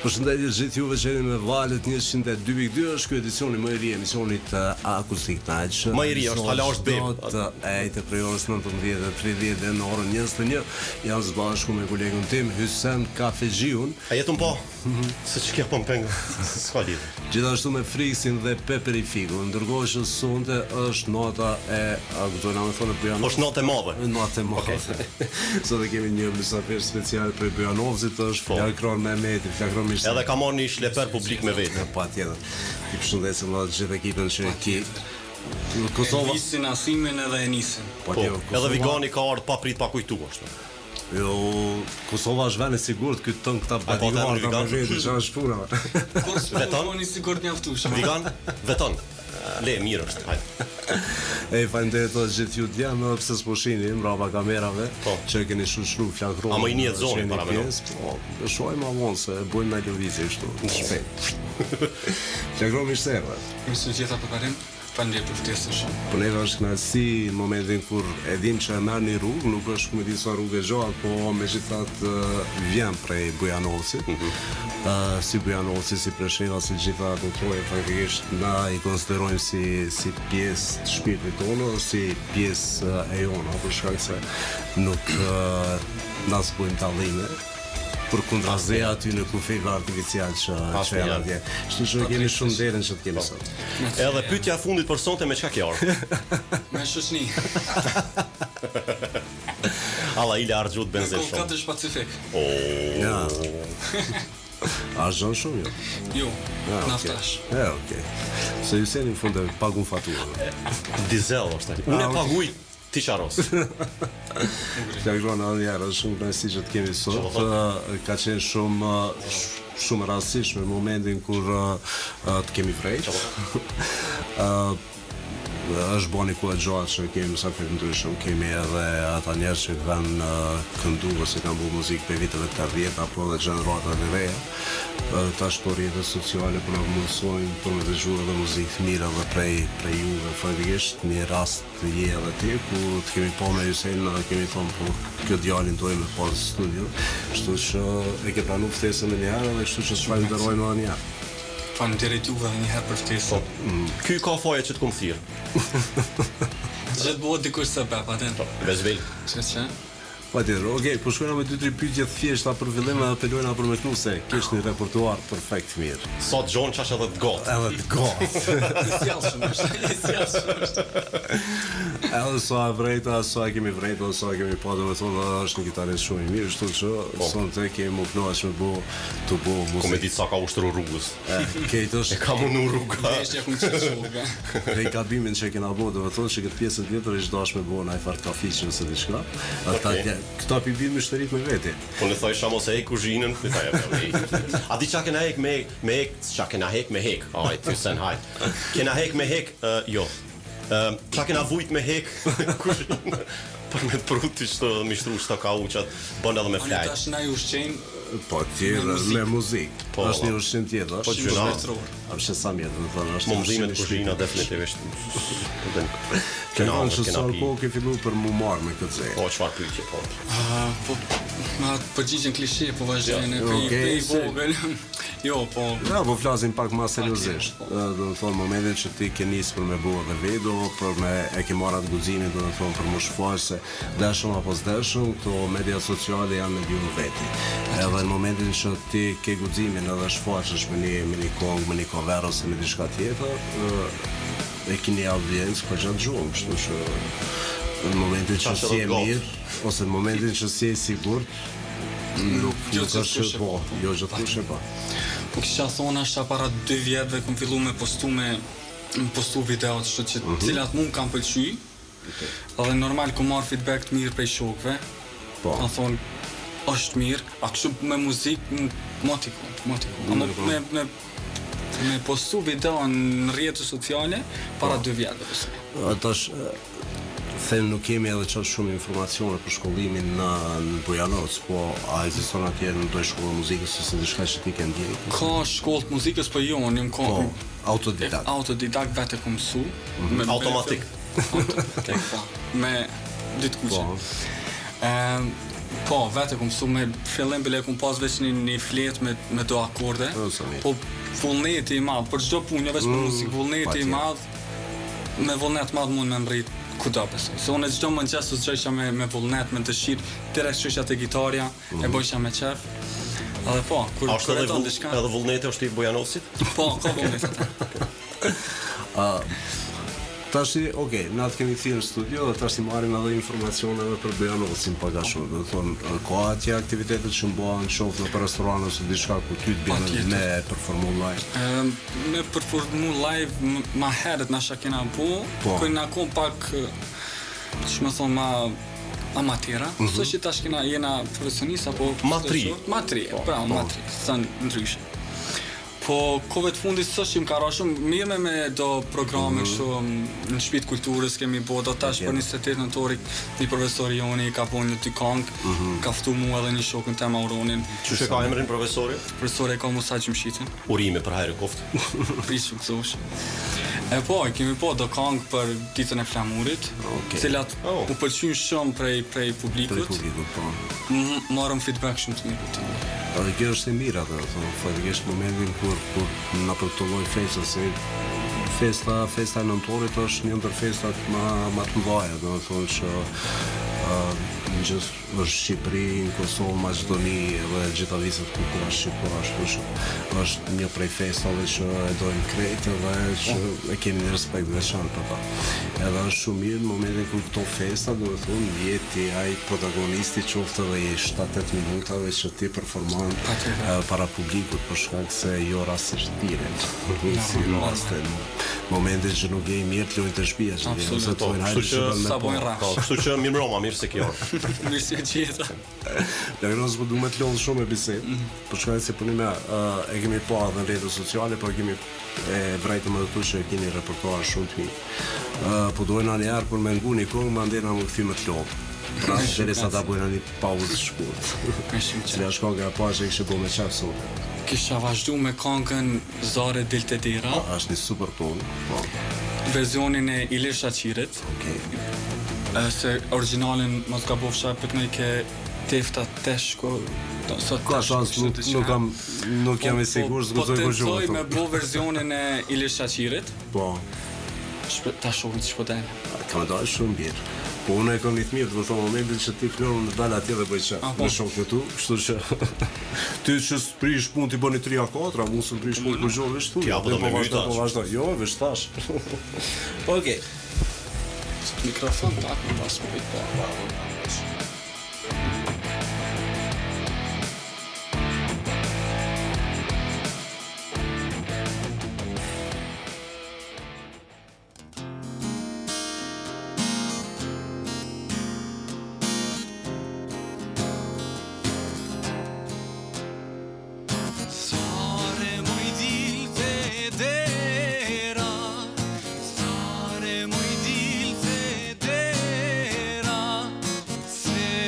Përshëndetje gjithë juve që jeni me valët 102.2 është ky edicioni më i ri i emisionit uh, Acoustic Night. Më i ri është, hala është beb. Të ejte prej orës 19:30 deri në orën 21 jam së bashku me kolegun tim Hysen Kafexhiun. A jetun po? Se që kjo po më pengon? S'ka lidhje. Gjithashtu me Friksin dhe Peperi Figun. Ndërkohë që sonte është nata e a guxojna me thonë Bujanovcit. Është natë e madhe. Natë e madhe. Okay. Sot e kemi një mysafir special prej Bujanovcit, është po. Flakron Mehmeti, Flakron mirë. Edhe ka marrë një shleper publik me vete. Patjetër. I përshëndesim edhe gjithë ekipin që e ki. Kosova. Elvisin, Asimin edhe Enisin. Po, po edhe Vigani ka ardhur pa prit pa kujtu ashtu. Jo, Kosova është vend i sigurt, ky ton këta po, bodyguard me vete, çfarë është puna? Veton, i sigurt mjaftueshëm. Vigan, veton. Le, mirë është, hajde. Ej, faleminderit të gjithë ju djem, edhe pse s'po shihni mbrapa kamerave, po. që keni shoqëru Flakron. A më i njihet zoni para me Po, e shohim ma vonë se e bëjmë në lëvizje kështu, në shpejt. Flakron mirë se erdhe. Mirë se gjeta Përparim. Faleminderit për ftesën shumë. Po neve është kënaqësi në momentin kur e dim që e merr një rrugë, nuk është ku me di sa rrugë e gjatë, po megjithatë vjen prej Bujanovcit. Mm -hmm. uh, si Bujanoci, si Presheva, si gjitha ato troje faktikisht na i konsiderojmë si si pjesë të shpirtit tonë, si pjesë e jona, për shkak se nuk uh, na s'bëjmë dallime. Përkundrazi atyne kufijve artificial që që janë atje. Kështu që kemi shumë nderin që të kemi po. sot. Edhe pyetja e fundit për sonte me çka ke ardhur? Me shoqni. Alla ile harxhut benzin shumë. Katësh Pacifik. Oh. Ja. A zhon shumë jo? Jo, ja, naftash. Okay. Ja, okay. Se ju seni në fund e pagun faturën. Dizel është ai. Unë e ah, paguaj Ti qaros. Flakron edhe një herë, është shumë kënaqësi që të kemi sot. Ka qenë shumë shumë e rastësishme në momentin kur të kemi vrejt. është bo një kohë e gjatë që kemi mysafirë të ndryshëm, kemi edhe ata njerëz që kanë këndu ose kanë bu muzikë prej viteve 80 apo edhe gjeneratat e reja. Tash po rrjetet sociale po na mundësojnë për me dëgju edhe muzikë të mirë edhe prej prej juve faktikisht një rast Të je edhe ti, ku të kemi pa me Hysenin edhe kemi thonë po këtë djalin dojmë me pas në studio, kështu që e ke pranu ftesën menjëherë edhe kështu që të falenderojmë edhe një herë. Faleminderit juve edhe një herë për ftesën. Po, mm. Ky ka faje që të kum thirr. Gjithë bëhet dikush sebep, atë. Po, bezvil. Që që? Patjetër, okej, po shkojna me dy tri pyetje të thjeshta për fillim edhe të lojna për me knu se kish një repertuar perfekt mirë. Sa të gjonë qaq edhe të gatë. Edhe të gatë. I sjellshëm është, i sjellshëm është. Edhe sa e vrejta, sa e kemi vrejta, sa e kemi pa, domethënë edhe është një gitarist shumë i mirë, kështu që po. sonte kemi mu kënaq me bo, të bo muzikë. Ku me ditë sa ka ushtru rrugës. Kejt është... E ka mundu rruga. Veshja ku më qetë rruga. Prej gabimin që e kena bo, domethënë që këtë pjesën tjetër ish dash me bo naj farë kafiqe ose diçka. Ata okay. këta pi bin myshterit me veti. Po në thoj mos e hek kuzhinën, ti thaja po. A di çka kena hek me me hek, çka kena hek me hek. Aj, ty sen hajt. Kena hek me hek, uh, jo. Ëm, uh, çka kena vujt me hek kuzhinën? Për me të pru ty qëto dhe me shtru qëto kauçat, bën edhe me flajt. Tash na i ushqejmë Po tjetër me muzikë. Me muzikë. Po, është një ushqim tjetër. Po gjynah. A është sa mirë, do të thonë, është Më dhimet kuzhina definitivisht. Kena që sa kohë ke fillu për mu marrë me këtë zeje? Po çfarë pyetje po. Ah, po ma përgjigjen klishe po vazhdojnë ja, okay, prej vogël. Jo, po. Ja, po flasim pak më seriozisht. Po. Do të thonë momentin që ti ke nisë për me bo edhe video, për me e ke marrë atë guximin, do të thonë për mu shfaq se deshëm apo s'deshëm, këto media sociale janë medium veti. Edhe në momentin që ti ke guximin edhe shfaqesh me një me një kongë, me një cover ose me diçka tjetër, e ke një audiencë goxha të gjonë, kështu që në momentin që s'je mirë ose në momentin që s'je i sigurt, Nuk, jo nuk është po, jo gjithkush e pa. Po kisha thonë është para dy vjetëve kom fillu me postu me me postu video kështu që mm -hmm. cilat mu më kanë pëlqy. Okay. Edhe normal kom marr feedback të mirë prej shokëve. Po. Kanë thonë është mirë, a kështu me muzikë moti ku, moti ku. Ama me me me postu video në rrjetet sociale para po. dy vjetëve besoj. Tash Them nuk kemi edhe qaq shumë informacione për shkollimin në në Bujanoc, po a ekziston atje ndonjë shkollë e muzikës ose diçka që ti ke ndjekur? Ka shkollë të muzikës, po jo, unë jam kon Po, autodidakt. Autodidakt vetë e kom mësu. Mm -hmm. Automatik. Automatik, po. Me dy të kuqe. Po. Ëm. Po, vetë e kum mësu me fillim bile kum pas veç një, një fletë me, me do akorde. Po, sa mirë. Po vullneti i madh, për çdo punë, jo veç për muzikë, vullneti i patjetër. madh, me vullnet madh mund me mrrit kudo besoj. Se unë çdo mëngjes u zgjojsha me, me vullnet, me dëshirë, direkt shkojsha te gitarja, e bojsha me qef. Edhe po, kur A është kur edhe e don vull, diçka, edhe vullneti është i Bujanovcit? po, ka vullnet atë. Tashi, okej, na të kemi thirrë në studio dhe tash i marrim edhe informacione edhe për Bujanovcin pak a shumë. Do të thonë, ka atje aktivitete që mbahen qoftë në restoran ose diçka ku ty të bjen Patjetër. me performu live. Ëm, me performu live m- ma herët na shka kena bo, Po. kena kon pak, që më thonë, ma amatera, mm -hmm. që tash kena jena profesionista, po... Ma tri. Ma tri, pra, ma tri, thënë ndryshe. Po, kohëve të fundit s'është që më ka ra shumë mirë me me do programe kështu m, në shtëpi të kulturës kemi bo do tash për 28 nëntorit një profesor joni ka bo një dy kangë, ka ftu mua edhe një shokun tem Auronin. Qysh e ka emrin profesori? Profesori e ka Musa Gjymshitin. Urime për hajrë koftë. Prishu gëzosh. E po, e kemi po do kangë për ditën e flamurit, Okej. cilat Oh. u pëlqyen shumë prej prej Prej publikut. publikut, po. M- Morëm feedback shumë të mirë për të. Edhe kjo është e mirë atë, do të thonë, faktikisht momentin kur kur na për këtë lloj feste se festa festa e nëntorit është një ndër festat më më të mëdha, do të thonë që ë në gjithë në Shqipëri, në Kosovë, Maqedoni edhe gjitha viset ku ka shqiptar ashtu që është një prej festave që e dojnë krejt edhe që e kemi një respekt të veçantë për ta. Edhe është shumë mirë në momentin kur këto festa, do të thonë, je ti ai protagonisti qoftë edhe i 7-8 minutave që ti performon Patjetër. para publikut për shkak se jo rastësisht thirren. si raste, në momentin që nuk je i mirë të luajnë të shtëpia që vjen, ose Absolut, të thonë po, hajde kështu që që bën me sa po. bojnë rrash. Po, kështu që mirë mbroma, mirë se ke ardhur. Mirë se e gjeta. Lagron s'po du me të lodhë shumë e bisedë, për shkak se punime e kemi pa edhe në rrjetet sociale, po e kemi e vrajtëm edhe tu që e keni repertoar shumë të mirë. Ë, po duhen një herë për me ngu një këngë, mandej na më kthy me të lodhë. Pra, derisa ta bëjna një pauzë shkurt. Me shumë qef. Cila është kënga e parë që e kishe bo me qef sot. Kisha vazhdu me këngën Zare Dilte Dera, Është një super punë. Po, versionin e Ilir Shaqirit, okej. e, se origjinalin mos gabofsha e përknoj ke Tefta Teshko, do, sot Ka Teshko, shans, kështu nuk, diçka. nuk kam nuk jam i Po, sigurt, po, s'guxoj po ku tentoj gjuhë. me bo versionin e Ilir Shaqirit, Po. Shpe, ta shohim që po del. Ka më dalë shumë mirë. Po unë e kam një të mirë, do të thonë momentin që ti flen, unë dal atje dhe bëj qef. Ah, po. Me shokët e tu, kështu që ti që s'prish punë ti bëni 3 a 4, a unë s'm prish punë kur gjove veç tu. Ti apo do Po me vazhdo, myta, po vazhdo. Jo, veç thash. Okej. Mikrofon pak më pas më po. Sare moj dilte dera Sare moj dilte dera Se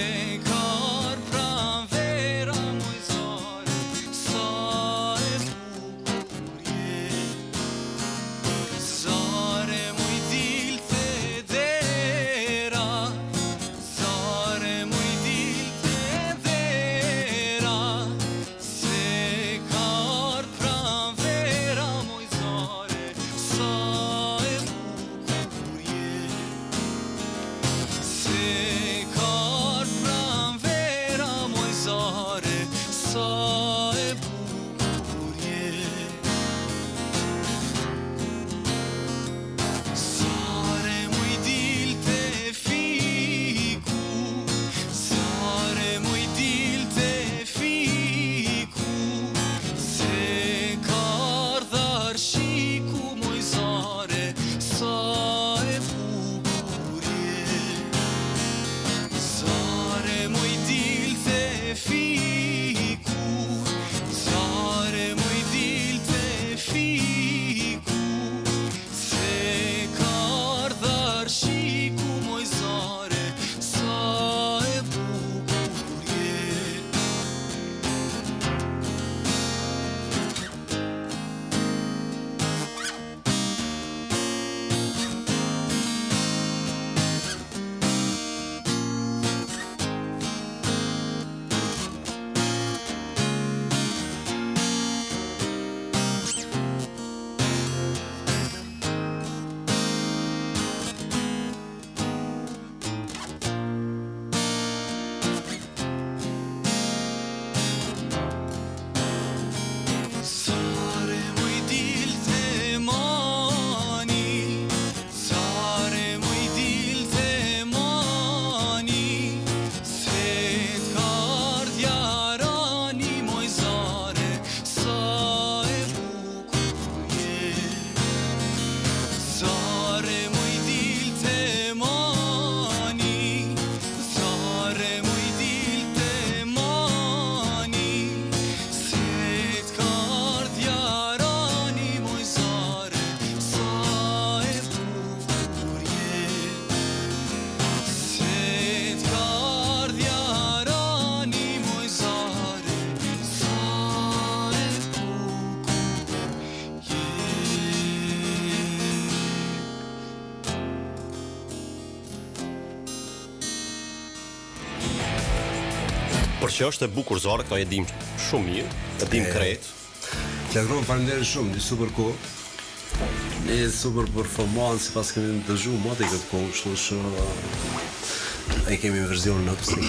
Por që është e bukur zare, këto e dim shumë mirë, e dim krejt. Flakron, faleminderit shumë, një super kohë. Një super performancë, pas kemi dëgju moti këtë kohë, kështu që e kemi në versionin akustik.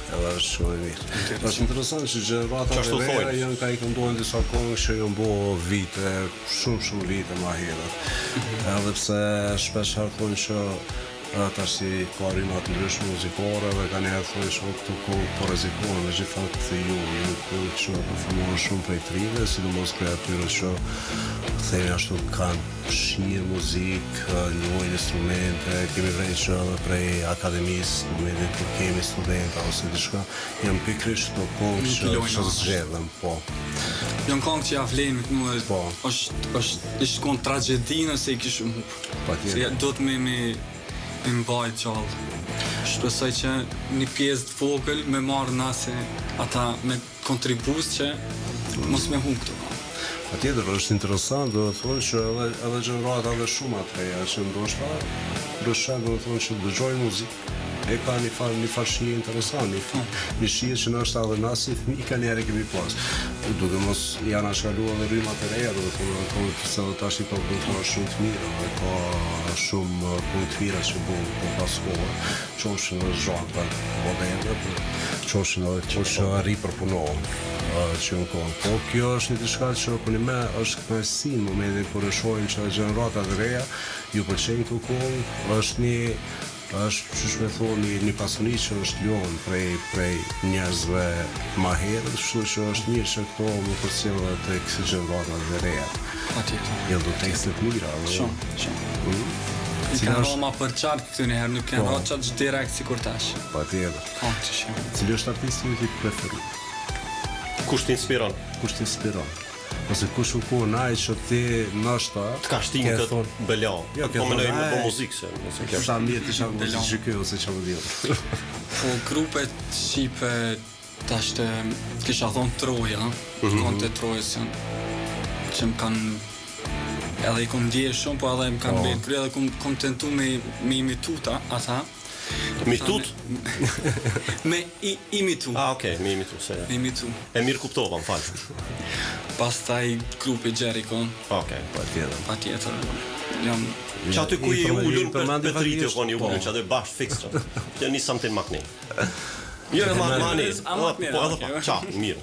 Edhe është shumë e mirë. Është interesant që gjeneratat e Qashtu reja thojnë. janë ka i këndojnë disa këngë që janë bo vite, shumë shumë vite ma herët. Edhe pse shpesh herë thonë që e, tash si ka rima të ndryshme muzikore dhe ka njerë thonë që këto këngë po rrezikohen, megjithatë ju janë këngë që performohen shumë prej të rive, sidomos prej atyre që themi ashtu kanë shije muzikë, njohin instrumente, kemi vrejt që edhe prej akademisë, në momentin kur kemi studenta ose diçka, janë pikërisht këto këngë Nuk që, i lojnë që anash. zgjedhen, po. Janë këngë që ja vlen me kënu edhe Po. është është ishte kon tragjedi nëse i kishim hup. Patjetër. Se ja, do të me me me mbajt gjallë. Shpresoj që një pjesë të vogël me marrë na se ata me kontribus që mos me humb këto këngë. Patjetër, është interesant, do të thonë që edhe edhe gjenerata dhe shumë atë reja që ndoshta ndoshta do të thonë që dëgjojnë muzikë e ka një farë një farë shije interesant, një, një shije që ndoshta edhe na si fëmijë ka njerë kemi pas. Duke mos janë ashkaluar edhe rrymat e reja, do të thonë edhe këngë se edhe tash i ka këngëtarë shumë të mirë dhe ka shumë eh, këngë të mira që bëhen po pas kohe, qofshin edhe zhanrat moderne, po qofshin edhe këto që ripërpunohen eh, që janë kohën. Po kjo është një diçka që për një me është kënaqësi në momentin kur e shohim që gjeneratat e reja ju pëlqejnë këto këngë, është një është qysh me thonë një, një pasuni që është ljonë prej prej njerëzve ma herët, kështu që është mirë që këto më përcjellë edhe tek gjeneratat e reja. Patjetër. Janë do tekste të mira, dhe Shumë, shumë. I Cila kanë është- ra ma për qartë këtu një herë, nuk kanë Po. ra qatë direkt si kur tash. Patjetër. Këngë që shumë. Cili është artisti yt i preferuar? Kush të inspiron? Kush të inspiron? Ose kush u ku naj që ti ndoshta Të ka shtinë ke këtë thonë, bela. Jo, ke po mendoj thonë, me "Ai, bo muzikë se, nëse kjo është. Sa mirë të isha Bela. muzikë që ky ose çfarë më diu. Po grupet shqipe tash të kisha thonë Troja, mm Mhm. -hmm. konte Trojës janë që më kanë edhe i kom ndje shumë, po edhe më kanë Po. mbet krye edhe kom, kom tentu me, me imitu ta, ata. Mitut? Me i, imitu. Ah, okay, me imitu se. Me imitu. E mirë kuptova, më fal. Pastaj grupi Jericho, Okej. Patjetër. patjetër. Jam Që aty ku I i përmen- i ulun për përmendi Petriti faktikisht, u konë i po. ulun, që aty bash fiks që. Kjo një something makni. Jo, ma mani. A, ma të mirë, Po edhe okej. pak. Qa, mirë.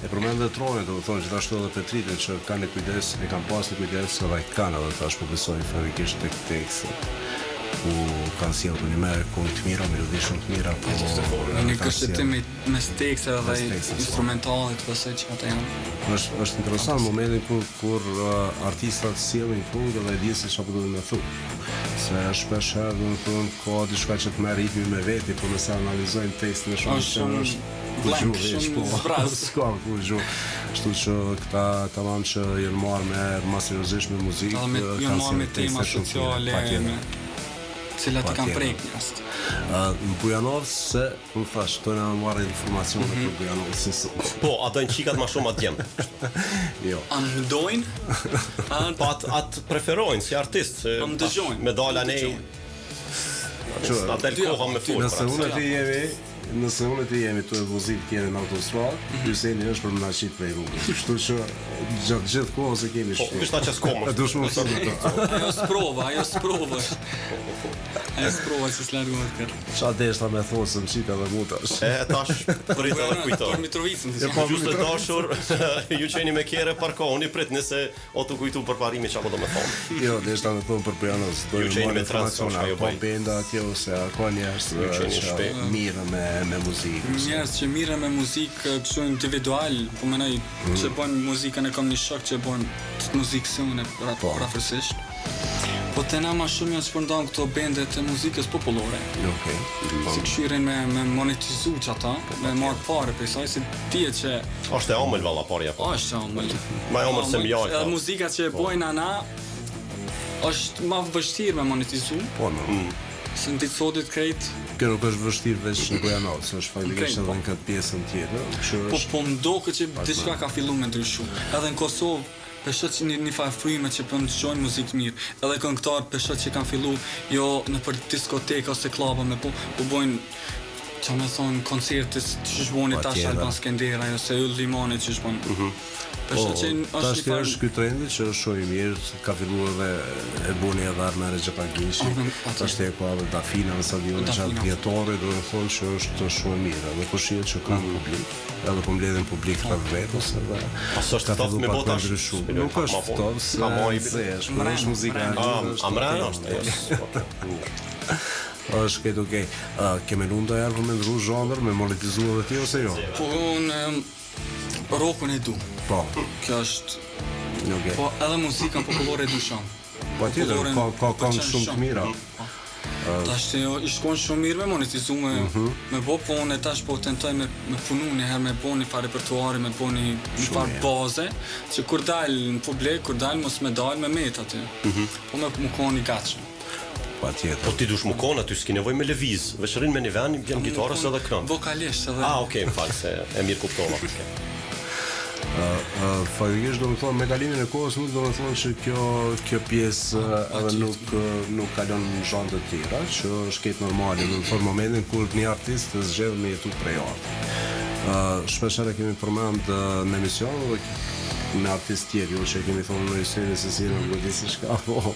E përmend edhe Trojën, do të thonë gjithashtu edhe Petritin që kanë një kujdes, e kanë pas një kujdes edhe kanë edhe tash po besoj faktikisht tek tekstet ku kanë sjellë për një merë këngë të mira, melodi shumë të mira, po në një kanë kështu sjellë- me mes teksteve Mes dhe teksteve, po. instrumentalit, besoj që ata janë. Është është interesant momentin kur kur uh, artistat sjellin këngë dhe e dinë se çfarë po duhet me thonë. Se shpesh herë do të thonë ka diçka që të merr ritmi me veti, por nëse analizojnë tekstin e shumë Është shumë ku blank, gjuhë veç, shumë po, zbraz. S'ka ku gjuhë. Kështu që këta tamam që janë marrë me më seriozisht me muzikë, Edhe me eh, janë kanë marrë me sjellë tema tekste shumë të mira, sociale, patjetër. me cilat i kanë Patjetër. prek njerëzit. Uh, në Bujanov se, më thash, to na marrë informacione Mhm. për Bujanovsin sot. Po, a dojnë qikat ma shumë atë djem. Jo. A më dojnë? A Po atë atë preferojnë si artist, se A më dëgjojnë? Me dala Më ne. dëgjojnë. Na del Dyja, koha me dyja. fol. Nëse për atë. unë e ti jemi, nëse unë e ti jemi tu e vozit kene në autostradë, mm Mhm. Hyseni është për më na qit prej rrugës. Kështu që gjatë gjithë kohës e kemi Po, shtu. kështë ta që s'ko më. E dush më fëmë të. Ajo sprova, ajo sprova. Ajo sprova që s'largohet kërë. Qa deshta me thonë se më qit edhe mu tash. E tash prit edhe kujto. Për Mitrovicën, E ti po, Gjusë të dashur, ju qeni me kere parkohuni, prit nëse o të kujtu përparimi çka po do me thonë. Jo, deshta me thonë për Bujanovs. Do Ju ju qeni marrë me transport, informacione, çka ju a ka bëj? benda atje ose a ka njerëz Ju qeni që në shtëpi. mirren me me muzikë. ose- Njerëz që mirren me muzikë kështu individual, po mendoj Mm. që bën muzikën e kam një shok që bën të muzikë si unë pra, Po. prafërsisht. Po te na ma shumë janë shpërndan këto bende të muzikës popullore. Okej. Si këshyrin me, me monetizu që ata, me marrë pare për saj, se dihet që Është e ëmbël valla parja po. është e ëmbël. Ma e ëmbël se mjaltë, Edhe po. muzika që e bojnë ana është ma vështirë me monetizu, Po, no. Mm. se në ditë sotit krejt, Kjo nuk është vështirë veç në Bujanov, se është faktikisht Okej, edhe po. në këtë pjesën tjetër, kështu po është po më doket që diçka ka fillu me ndryshu. Edhe në Kosovë pe shoh që një, një farë fryme që po ndëgjojnë muzikë të mirë. Edhe këngëtar pe shoh që kanë fillu jo nëpër diskoteka ose klaba me po, po bojnë. Që me thonë, koncertet që shboni tash Patjetër. Alban Skenderaj ose Yll Limani që shbon. Mm -hmm. Po, tash ti është ky trendi që është shumë i mirë, ka filluar edhe e buni edhe Armen Rexhepagishi, Armen, patjetër. tash ti e ka edhe Dafina në stadion Dafina. gjatë dhjetorit, do të thonë që është shumë e mirë, edhe po shihet që kanë publik, edhe po mbledhin publik rreth vetes edhe A s'është ka ftohtë fillu me pak bo me tash? ndryshu. S'piloj Nuk pak është ma vonë. ftohtë, se Ka maj- se është, kur Mrena, është muzika e mrena. A, mirë, është a mrena okej. është, yes. Okej. mirë. Është këtë okej. A, Ke menu ndonjëherë për me ndrru zhanër, me monetizu edhe ti ose jo? Po unë em, rockun e du. Po, Kjo është okej. Po edhe muzikën popullore e du shumë. Po tjetër, Populloren ka ka këngë pëlqen shumë të mira. Po. Tash të jo, i shkon shumë mirë me monetizu me, Mhm. me bo, po unë tash po tentoj me, me punu një herë, me bo një farë repertuari, me bo një, një farë mirë. baze, që kur dal në publik, kur dal mos me dal me met aty. Mhm. Po me më konë i gatshëm. Patjetër. Po ti dush mu kon aty, s'ki nevojë me lëviz, veç rrin me një vend, bjen gitarës edhe kënon. Vokalisht edhe. Ah, okay, më fal se e mirë kuptova. Okej. Uh, faktikisht do të thonë me kalimin e kohës nuk do të thonë që kjo kjo pjesë uh, edhe nuk uh, nuk kalon në zhanre të tjera, që është krejt normale, do të thonë momentin kur një artist të zgjedh me jetu prej artit. Uh, shpesh herë kemi përmend uh, në emision dhe me artistë tjerë, jo që e kemi thonë në historinë se si në di se çka, po uh,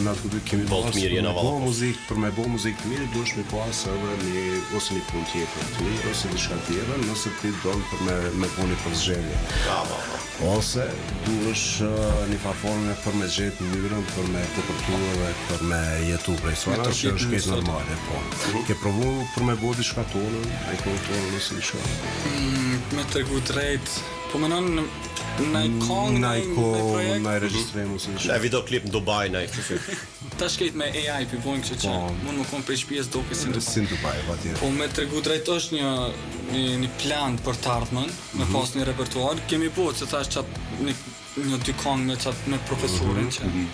në atë kuptim kemi Boll të pas mirë për jena me valla, bo po. muzikë, për me bo muzikë të mirë, duhesh me pas edhe një ose një punë tjetër të mirë ose diçka tjetër, nëse ti don për me me bo një përzgjedhje. Ah, po, po. Ose duhesh uh, një farë forme për me gjetë mënyrën për me depërtu edhe për me jetu prej sona, Me që trokit është në krejt sot. normale, po. Ke provu për me bo diçka tonën, ai këngë tonën ose diçka. Mm, me të tregu drejt, po menon në në i kongë, Në në i i kohë, projekt, në i regjistrim ose diçka. Në videoklip në Dubai na i kështu si. tash krejt me AI pi bojnë kështu që Po. mund më konë prej shtëpisë doke si në Dubai. Si në Dubai, patjetër. Po me tregu drejt është një, një, një plan për të ardhmen, me Mhm. pas një repertuar. Kemi bo që thash qatë një, një dy kongë me qatë me profesorin Mhm,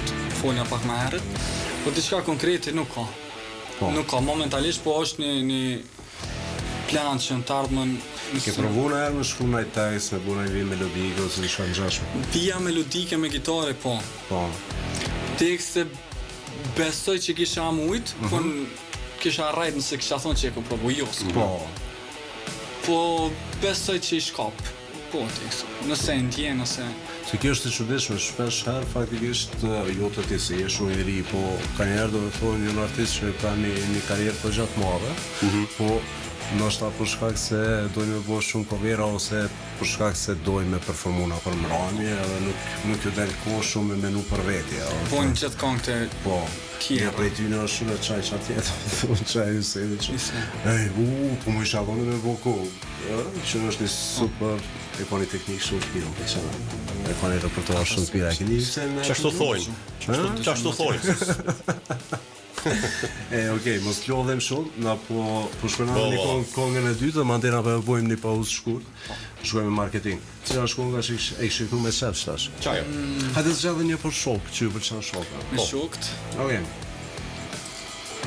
që folja pak më herët. Po diçka konkrete nuk ka. Po. Nuk ka momentalisht, po është një, një plan që në të ardhmen Ke provu në herë me shkru në tekst, me bu në vijë melodike ose diçka ngjashme. Vija melodike me gitare, po. Po. Tekste besoj që kisha mujt, po Mhm. n- kisha arrejt nëse kisha thonë që e kom provu, jo, s'kom. Po. Po besoj që i shkap. Po tekst. Nëse e ndjen, nëse Se kjo është e çuditshme, shpesh herë faktikisht eh, jo të ti se je shumë i ri, po kanjëherë do të thonë një artist që ka një një karrierë po gjatë madhe, po ndoshta për shkak se dojnë me bo shumë covera ose për shkak se dojnë me performu na për mramje edhe nuk nuk ju del kohë shumë me menu për vete. edhe bojnë gjithë këngë të Po, Tjera. një prej tyne është shumë e qaj që atje, thonë qaj Hyseni që Hyseni. Ej, u, po më isha dhënë me bo kohë, ë, që është një super, e ka një teknikë shumë të mirë, më pëlqen. E ka një repertoar shumë të mirë, e keni Hysen? Çashtu thonë. Çashtu çashtu thonë. E, okej, mos lodhem shumë, na po po shkojmë Po, në një po. këngë këngën e dytë, dhe mandej na po e bëjmë një pauzë shkurt. Shkojmë me marketing. Cila është kënga që e kishe këtu me qef tash? Çajo. Hajde zgjedhë një për shok, që ju pëlqen shoka. me shokt. Okej.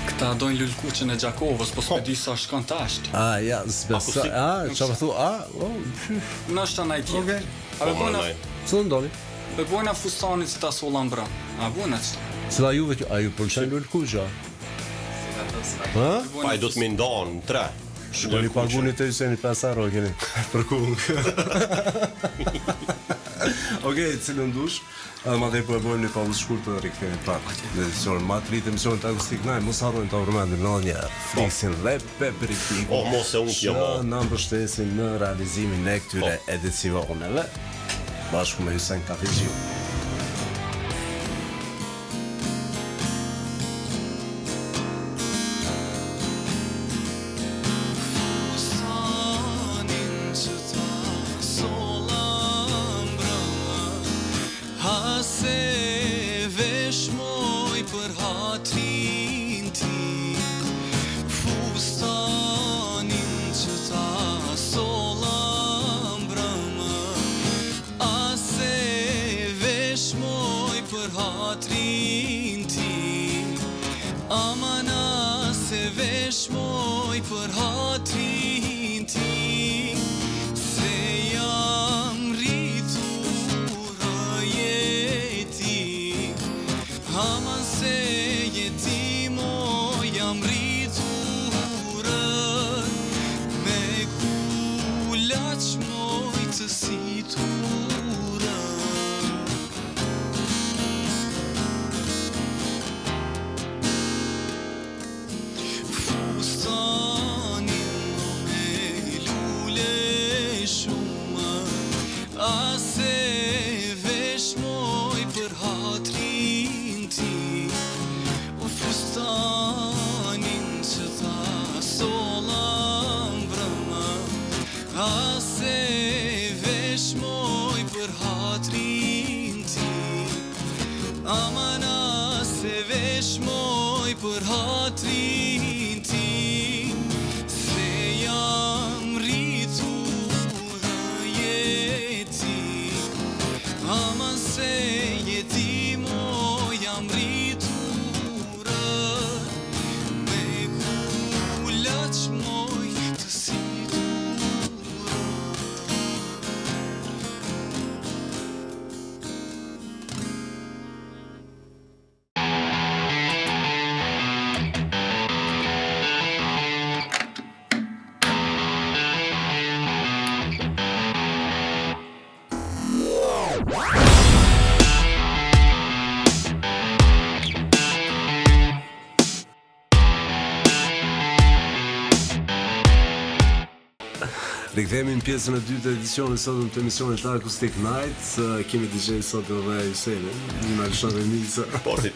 Këta dojnë lulkuqen e Gjakovës, po s'pe di sa shkon tash. A, ja, s'besa. Akustik. A, çfarë thu? A, oh, py. Ndoshta naj tjetër. Okej. A be Po, bojna, naj. Ç'do ndoni? be bojna fustanin që ta solla mbrëm. A bojna që? Cila juve kjo, a ju pëlqen lulkuqa? Ha? Pa i do të më ndan në tre. Shkoni paguni të Hyseni 5 euro keni për kungë. Okej, cilën dush? Edhe ma po e bëjmë një pauzë shkurt dhe rikthehemi prapë. Në edicionin ma të ri të emisionit Akustik Night, mos harrojmë ta përmendim edhe një herë. Flixin dhe Pepritikun. O, mos e unë kjo, Që mo. na mbështesin në realizimin e këtyre edicioneve bashku me Hysen Kafexhiu. Fustanin që ta solla mbrëmë Hase vesh moj për hatrin tim Fustanin që ta solla mbrëmë Ase vesh moj për hatrin tim Aman ase vesh moj për hatrin tim Se jam rritur jeti Aman se jeti mo jam rritur. A s'e vesh moj për hatrin tim Aman a s'e vesh moj për hatrin tim Se jam rritur jetim Aman se jetim o jam rritur Me kulaç moj të situr. Rikthehemi në pjesën e dytë të edicionit sotëm të emisionit Acoustic Night. Kemi DJ sot edhe Hysenin, një na lëshon remix. Po si.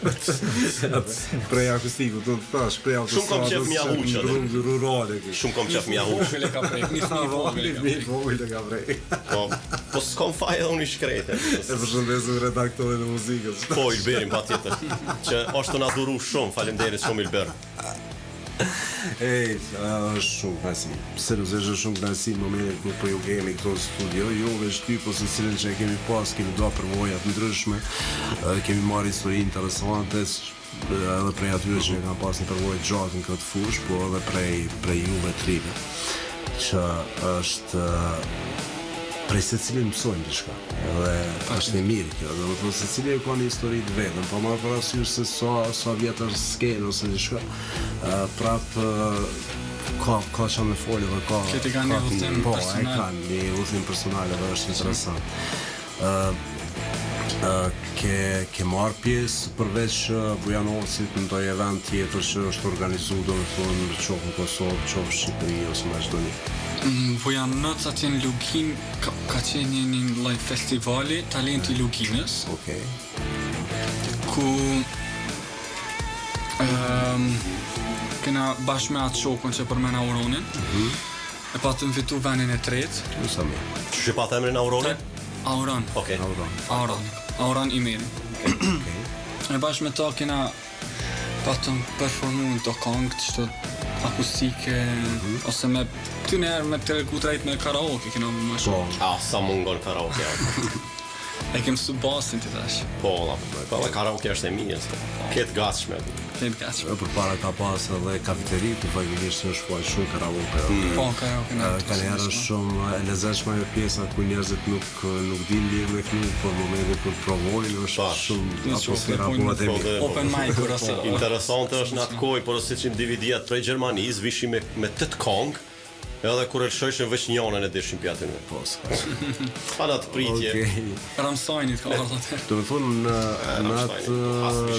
Prej akustikut, do të thash, prej autostradës. Shumë kom qef m'ja huq atë. Rrugë rurale kështu. Shumë kom qef m'ja huq. Vogël e ka prek, një fëmijë vogël e ka prek. Vogël e ka prek. Po, po s'kom faj edhe unë i shkretë. E përshëndesim redaktorin e muzikës. Po, Ilberin patjetër. Që është tu na duru shumë, faleminderit shumë Ilber. Ej, është shumë kënaqësi. Seriozisht është shumë kënaqësi në momentin kur po ju kemi këtu në studio, jo veç ty, po secilin që e kemi pas, kemi do përvoja të ndryshme, kemi marrë histori interesante, edhe prej atyre që kanë pas një përvojë gjatë në këtë fushë, po edhe prej prej juve trive, që është prej secilit mësojmë diçka. Edhe është e mirë kjo, domethënë secili e ka një histori të vetën, pa marrë parasysh se sa sa vjet është skenë ose diçka. Ë prap ka ka çka me folë dhe ka Këti ka një udhëtim po, personal. Po, e kanë një udhëtim personal edhe është interesant. Ë ke ke marrë pjesë përveç Bujanocit në ndonjë event tjetër që është organizu domethënë qoftë në Kosovë, qoftë në Shqipëri ose Maqedoni? Në Bujanoc atje në Luginë ka, ka qenë një, një lloj festivali Talenti i Luginës. Okej. Ku um, kena bashkë me atë shokun që përmena Auronin. Mm -hmm. E patëm fitu vendin e tretë. Ju sa mirë. Qysh e pat emrin Auroni? Auron. Okej. Okay. Auron. Auron. Auron Imeri. Okej. Okay. E bashkë me ta kena patëm performu do kongë qështu akustike mm -hmm. ose me ty njerë me të drejtë me karaoke kena më shumë. Po. Ah, sa mungon karaoke. E kem mësu basin ti tash. Po, la, po, po, karaoke është e mirë, se. Këtë gatshme. Këtë gatshme. Po përpara ka pas edhe kafeteri ku faktikisht është shfaq shumë karaoke. Mm. Po, karaoke në. Ka herë është shumë e lezetshme ajo pjesa ku njerëzit nuk nuk dinë mirë me kënu, por në momentin kur provojnë është shumë atmosfera bëhet e mirë. Open mic kur ose interesante është në atë kohë, por ose që DVD-at prej Gjermanisë vishim me me tetë kongë Edhe kur e lëshojshin veç njonën e dishin pi aty. Po, s'ka. Pa në atë pritje. Okej. Rammsteinit ka ardhur atëherë. Do të thonë në në atë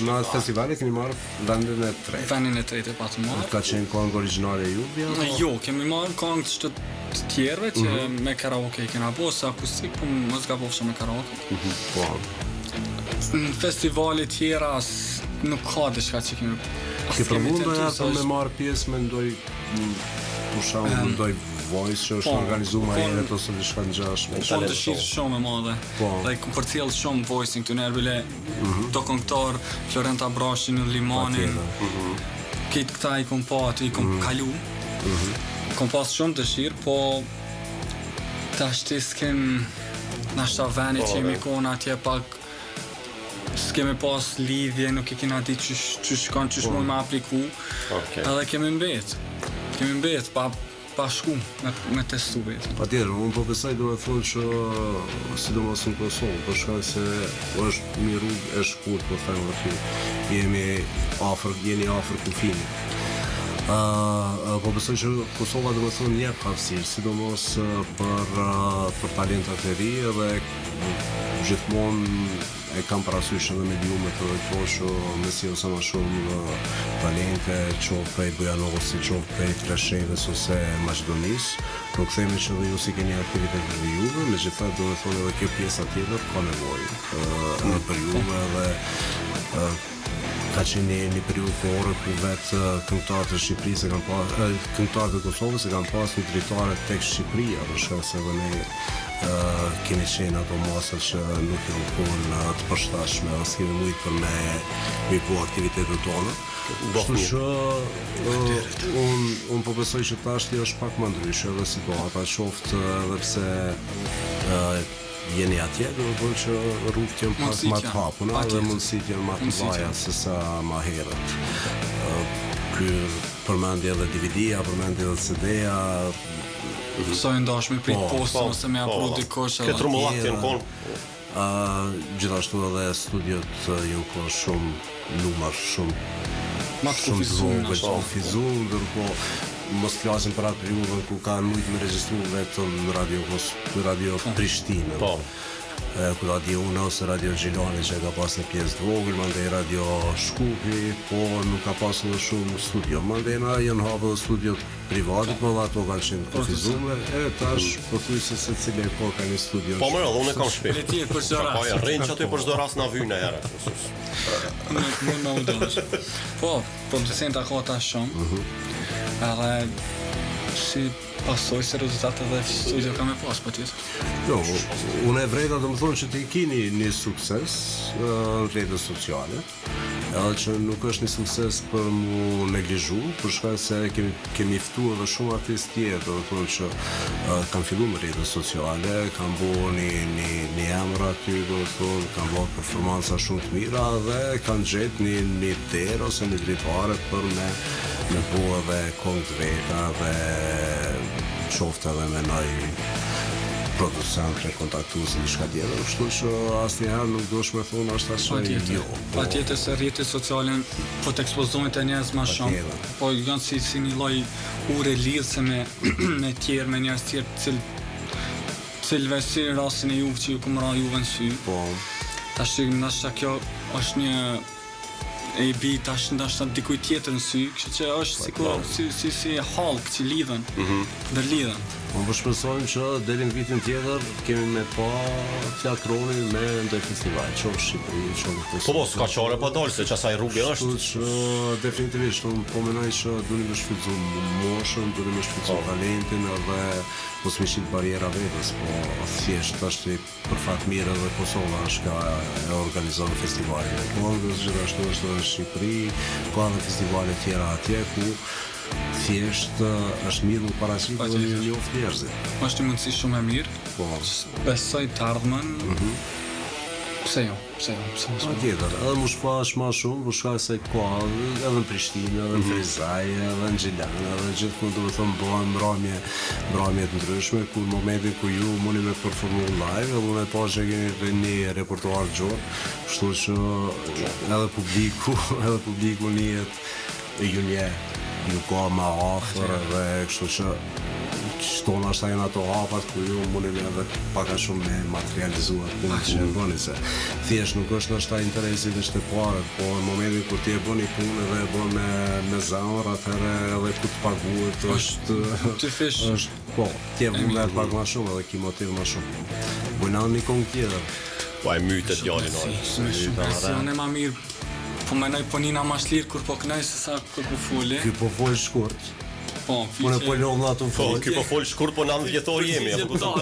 në atë festival e keni marrë vendin e tretë. Vendin e tretë e patëm marrë. Ka qenë këngë origjinale juve apo? Jo, kemi marrë këngë të të tjerëve që mm -hmm. me karaoke i kena bo, se akustik, po mos gabofsha me karaoke. Mm -hmm. Po. Në festivale tjera nuk ka diçka që kemi Ke provu ndonjëherë me marrë pjesë me ndoj Për shembull, um, ndoj Voice që është po, organizuar më herët ose diçka të ngjashme. Po dëshirë shumë e madhe. Po. Dhe kom përcjell shumë Voice-in këtu në bile mm -hmm. do këngëtar Florent Abrashin, Limanin. Mm -hmm. Këtë këta i kom pa aty, i kom mm -hmm. kalu. Mm -hmm. Kom pas shumë dëshirë, po tash ti s'kem nashta veni po, që jemi kon atje pak S'kemi pas lidhje, nuk e kena dit qysh, qysh shkon, qysh po. mund me apliku. Okay. Edhe kemi mbet. Kemi mbet pa pa shku me, me testu vetën. Patjetër, unë po besoj do të thonë që sidomos në Kosovë, për shkak se është një rrugë e shkurt, po them aty. Jemi afër, jeni afër kufinit. Uh, po besoj që Kosova do të thonë jep hapësirë, sidomos për uh, për talentat e ri edhe Gjithmonë e kam parasysh edhe mediumet edhe këto që me sjell sa më shumë talente, qoftë prej Bujanocit, qoftë prej Preshevës ose Maqedonisë. Nuk themi që edhe ju s'i keni aktivitet edhe juve, megjithatë do të thonë edhe kjo pjesa tjetër ka nevojë edhe për juve edhe. Ka qenë një, një periudhë kohore ku vetë këngëtarët e Shqipërisë e kanë pas, këngëtarët e Kosovës e kanë pas një dritare tek Shqipëria, për shkak se edhe ne kemi qenë ato masa që nuk janë konë të përshtatshme dhe s'kemi mujtë për me mi bo aktivitetet tona. Kështu që un un po besoj që tashti është pak më ndryshe edhe situata qoftë edhe pse jeni atje, do të thonë që rrugët janë pak më të hapura dhe mundësitë janë më të mëdha se sa më herët. Ky përmendi edhe DVD-ja, përmendi edhe CD-ja. Sa e ndash me prit po, postën po, ose me po, apru dikush edhe. Këtë rrumullak janë konë. Gjithashtu edhe studiot janë konë shumë numër shumë Ma të kufizum të vogël, të kufizum, ndërkohë mos flasim për atë periudhën ku kanë mujtë me regjistru vetëm në radio Kos, radio po. Prishtinë. Po. E, ku ta di unë ose radio Gjilani që e ka pas një pjesë të vogël, mandej radio Shkupi, po nuk ka pas edhe shumë studio. Mandej na janë hapë edhe studiot private, po edhe ato kanë qenë të kufizume, e tash pothuajse secili e ka ka një studio. Po më edhe unë kam shtëpi. Le ti për çdo rast. Po ja, rrin aty për çdo rast na vynë herë. Nuk mund me u dash. Po, producenta ka tash shumë. Mm -hmm. Edhe si pasoj se rezultat edhe studio ka me pas, po tjetër. Jo, unë e vrejta do më thonë që ti kini një sukses në rrjetet sociale, edhe që nuk është një sukses për mu neglizhu, për shkak se kemi kemi ftu edhe shumë artistë tjerë, do të thonë që uh, kanë fillu me rrjetet sociale, kanë bo një, një, një emër aty, do të thonë, kanë bo performanca shumë të mira dhe kanë gjetë një, një derë ose një dritare për me, me bo edhe kongë të veta dhe qoftë edhe me naj producent me kontaktu ose diçka tjetër, kështu që asnjëherë nuk duhesh me thonë është as që jo. Po. Patjetër se rrjetet sociale po të ekspozojnë te njerëz më shumë. Po janë si si një lloj ure lidhëse me me tjerë, me njerëz tjerë, të cilë cilëve si në rastin e juve që ju kum ra juve në sy. Po. Tash ndoshta kjo është një e i bi tash ndoshta dikujt tjetër në sy, kështu që është po, sikur po. si si si hallkë që lidhen, mm -hmm. ndërlidhen. Po po shpresojmë që deri në vitin tjetër kemi me pa Flakronin me ndonjë festival, qoftë në Shqipëri, qoftë në Kosovë. Po po, s'ka çare pa dalë se qasaj rruge është. Kështu që definitivisht unë po mendoj që duni me shfrytzu moshën, duni me shfrytzu po. talentin edhe mos me shit barriera vetes, po thjesht tash Për fat mirë edhe Kosova është ka e organizon festivalin e këngës, gjithashtu është edhe në Shqipëri, ka edhe festivale tjera atje ku thjesht është mirë mu paraqit dhe me njoft njerëzit. Është një mundësi shumë e mirë. Po. Besoj të ardhmen. Mm -hmm. Pse jo? Pse jo? Pse mos? Patjetër, edhe mu shfaq ma shumë, për shkak se ka edhe në Prishtinë, edhe në mhm. Ferizaj, edhe në Gjilan, edhe gjithkund do të thonë bëhen mbrëmje, mbrëmje të ndryshme ku në momentin ku ju mundi me performu live, edhe unë e pash që keni një repertoar të gjerë, kështu që edhe publiku, edhe publiku njihet ju njeh, ju ka ma afër edhe kështu që qëto nashta janë ato hapat ku ju mundeni edhe pak a shumë me materializu atë punë që e bëni se thjesht nuk është nashta interesi veç te paret, po në momentin kur ti e bën një punë edhe e bën me me zemër, atëherë edhe kur të paguhet është dyfish është po, ti e vullnet pak ma shumë edhe ki motiv ma shumë. Bojna një kongë tjetër. Po e myte djalin ore. Me shumë presion e ma mirë Po menoj po nina ma shlirë kur po knoj se sa kur po foli. Ky po fol shkurt. Po, Unë po lodh ato Po, fol. ky po fol shkurt, po na në dhjetor jemi, apo kupton?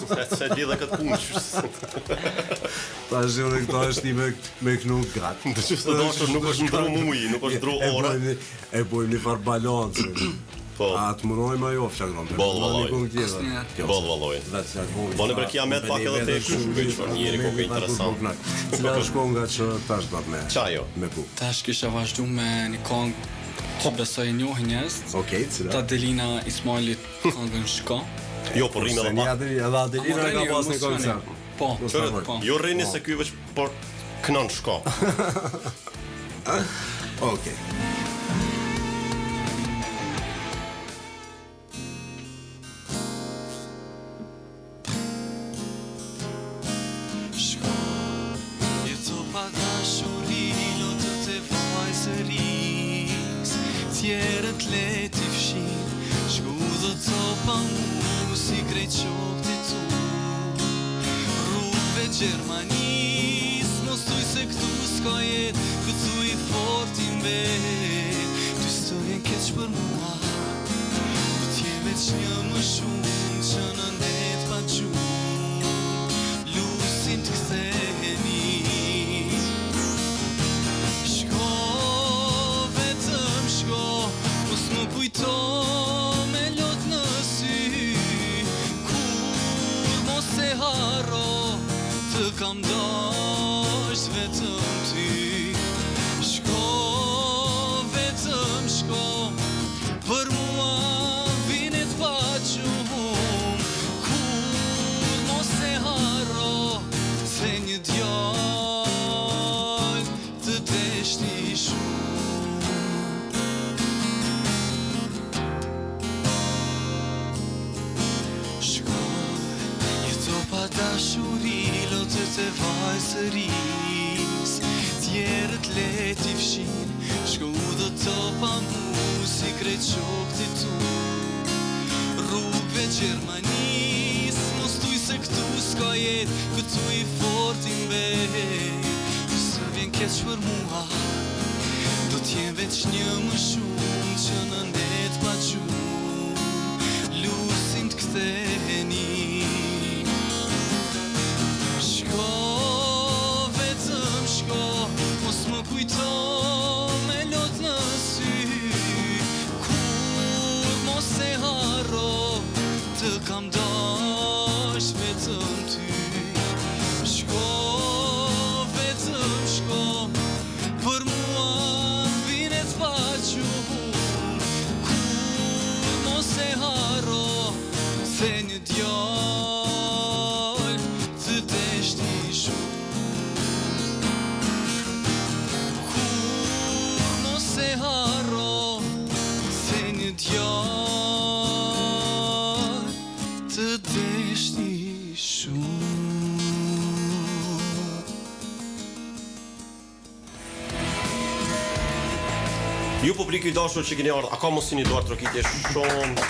Se se lidhe këtë punë. Tash unë këto është me me knu gat. Të që të dashur nuk është ndru muji, nuk është ndru E ora. bojmë e bojmë një farë balance. Po. A të munojmë ajo Flakron? Boll, vallai. Një këngë tjetër. Asnjëherë. Jo, Boll vallai. Vetë Flakron. Bone bre kiamet pak edhe te ky çfarë njeri ko interesant. Cila është kënga që tash do të me Qa jo? me bu. Tash kisha vazhdu me një këngë që besoj e njohin njerëz. Okej, cila? Të Adelina Ismailit këngën Shko. Jo, po rrimë Se edhe një pak. Adelina, edhe Adelina Ama ka rrini, pas një mos shkoni. koncert. Po, Mos ta po. Jo rrini se ky veç por knon shko. Okej. Shko, jeto pa dashuri, lotët e vajzëris Tjerët le t'i fshin, shko udhëto pa mu, si krejt shokët e tu Rrugëve Gjermanis, mos thuj se këtu s'ka jetë, këtu i forti mbet Ty s'të vjen keq për mua Do t'jem veç një më shumë Që në net pa gjumë Lusim të ktheheni Shko, vetëm shko Mos më kujto me lot në sy Kur mos e harro Të kam dasht vetëm ty Shko, vetëm shko Për mua vinet pa gjumë Kur mos e harro Se një djalë të deshti shumë Shko, jeto pa dashuri Lotët e vajzëris Tjerët le t'i fshin Shko udhëto pa mu Si krejt shokët e tu Rrugëve Gjermanis Mos tuj se këtu s'ka jetë Këtu i forti mbet Ty s'të vjen keq për mua Do t'jem veç një më shumë Që në net pa gjumë Lusim të ktheheni Shko, vetëm shko Mos më kujto me lot në sy Kur mos e harro Të kam dash vetëm ty Shko, vetëm shko Për mua vinet pa gjumë Kur mos e harro Se një djalë të deshti shumë Kur mos e harro Se një djalë të deshti shumë Ju publiku i dashur që keni ardhur, a ka mos një duar trokitje shumë?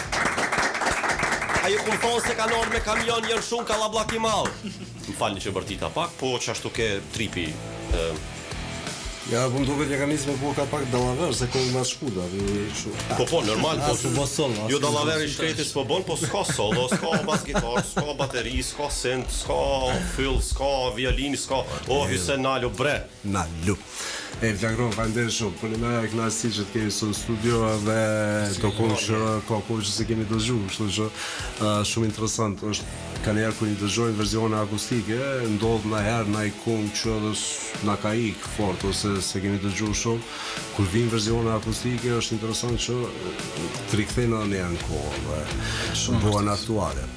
A ju kum thonë se kanë ardhur me kamion, janë shumë kallabllak i madh. Më falni që bërtita pak, po çashtu ke tripi. ë, Ja, po më duket ja ka nisë me bu ka pak dallaver, se kohë mas shkuda, dhe kështu. Po po, normal, po. As u bë solo, as Jo u bë dallaver i shkreti s'po bën, po s'ka solo, s'ka bas gitar, s'ka bateri, s'ka synth, s'ka fyll, s'ka violin, s'ka. O Hysen Nalo bre. Na lu. E Flakron, faleminderit shumë. Për ne e kënaqësi që të kemi sot në studio dhe do kohë që ka kohë që se kemi dëgjuar, kështu që uh, shumë interesant është kanjëherë kur i dëgjojmë versione akustike, ndodh ndonjëherë ndonjë këngë që edhe s- na ka ik fort ose se kemi dëgjuar shumë. Kur vijnë versione akustike është interesant që të rikthejnë edhe një herë në kohë dhe bëhen aktuale.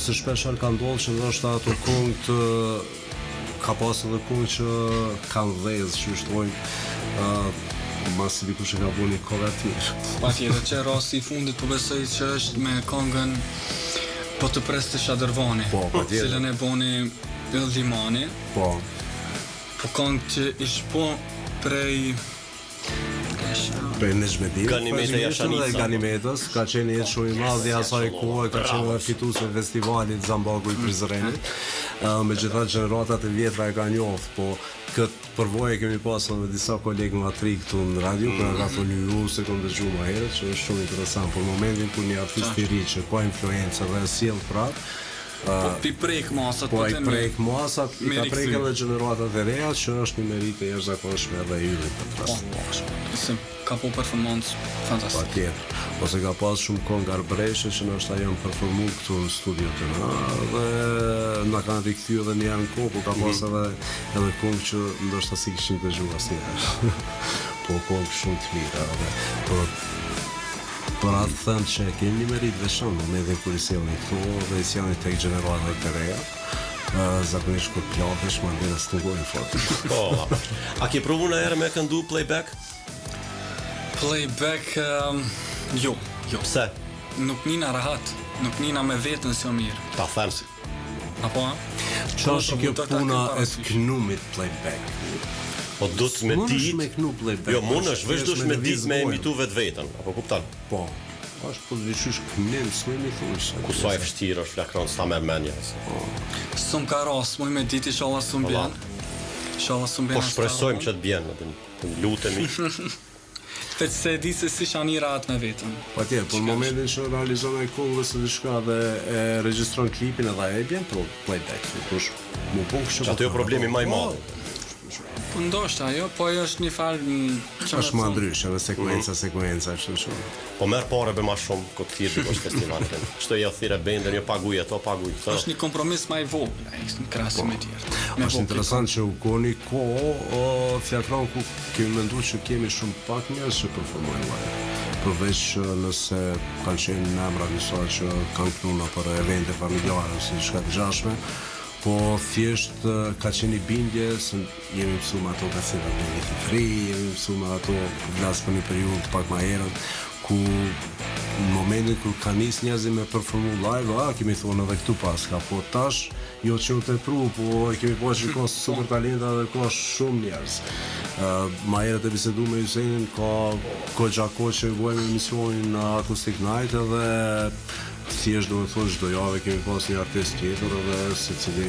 Ose shpesh herë ka ndodhur që ndoshta ato këngë të ka pas edhe këngë që kanë dhezë, që shtojnë, uh, masi dikush e ka bu një cover tjetër. Patjetër që rasti i fundit po besoj që është me këngën Po të pres të Shadërvani. Po, patjetër. Cilën e boni Yll Limani, Po, po këngë që ish po prej prej Nexhmedinit, Ganimete Jashanica. dhe Ganimetës, ka qenë një jetë shumë i madh dhe asaj kohe, ka qenë edhe fitues e festivalit Zambaku i Prizrenit. Ë, megjithatë gjeneratat e vjetra e kanë njohur, po këtë përvojë kemi pasur edhe me disa kolegë nga tri këtu në radio, mm. ka thonë ju se kom dëgjuar më herët, që është shumë interesant. Për momentin kur një artist i ri që ka influencë dhe e sjell prap, Po pi prek masat, Po ai të prek masat, i me ka prek rikthy. edhe gjeneratat e reja që është një meritë e jashtëzakonshme edhe e yllit për rast. Se ka po performancë fantastike. Patjetër. Ose ka pas shumë këngë arbreshe që ndoshta janë performu këtu në studio të na dhe na kanë rikthyer edhe një herë në kohë, po ka pas edhe edhe këngë që ndoshta si kishim dëgjuar asnjëherë. po këngë shumë të mira edhe po për atë them që e keni një meritë veçantë në momentin kur i sjellni këtu dhe i sjellni tek gjeneratat e reja. Ë, zakonisht kur plakesh, mandej s'të ngojnë fort. Po. A ke provu ndonjëherë me këndu playback? Playback, um, jo, jo. Pse? Nuk nina rahat, nuk nina me veten si o mirë. Ta them si. Apo a? Qa është kjo Do ta puna kem e parasysh. të knumit playback? Po do të me Mundesh ditë. me knu playback. Jo, mundesh, veç thjesht dush me lëviz ditë me gojën. imitu vetveten, apo kupton? Po. Është po diqysh knim, s'muj mi thush. Ku sa e vështirë është flakron, s'ta merr mendja. S'm ka rast, muj me ditë inshallah s'm Valla. bjen. Inshallah s'um Po shpresojmë që të bjen, atë të lutemi. Veç se e di se si shani rahat me veten. Patjetër, po në momentin që realizon ai këngë ose diçka dhe e regjistron klipin edhe ajo i bjen pro playback, nuk është mu po kështu. Aty është problemi më i madh. Po ndoshta ajo, po ajo është një farë që është më ndryshe, edhe sekuenca, mm. sekuenca, kështu që. Po merr pare be ma shumë kur të thirr dikush festival. Kështu jo thirre bendën, jo paguj ato, paguj këto. Është një kompromis më i vogël, ai në krahasim me tjerët. Është interesant që u kon një kohë, o Flakron ku kemi mendu që kemi shumë pak njerëz që performojnë live. Përveç nëse kanë qenë emra disa që kanë kënu nëpër evente familjare ose diçka të ngjashme, Po thjesht ka qenë një bindje se jemi mësu me ato kasetat e vitit të ri, jemi mësu me ato flas për një periudhë pak ma herët, ku në momentin kur ka nis njerëzit me performu live, a kemi thonë edhe këtu paska, po tash jo që u tepru, po e kemi pa që ka super talenta dhe ka shumë njerëz. Uh, ma herët e bisedu me Hysenin, ka goxha kohë që bojmë emisionin në Acoustic Night edhe Thjesht do me thonë çdo javë kemi pas një artist tjetër edhe secili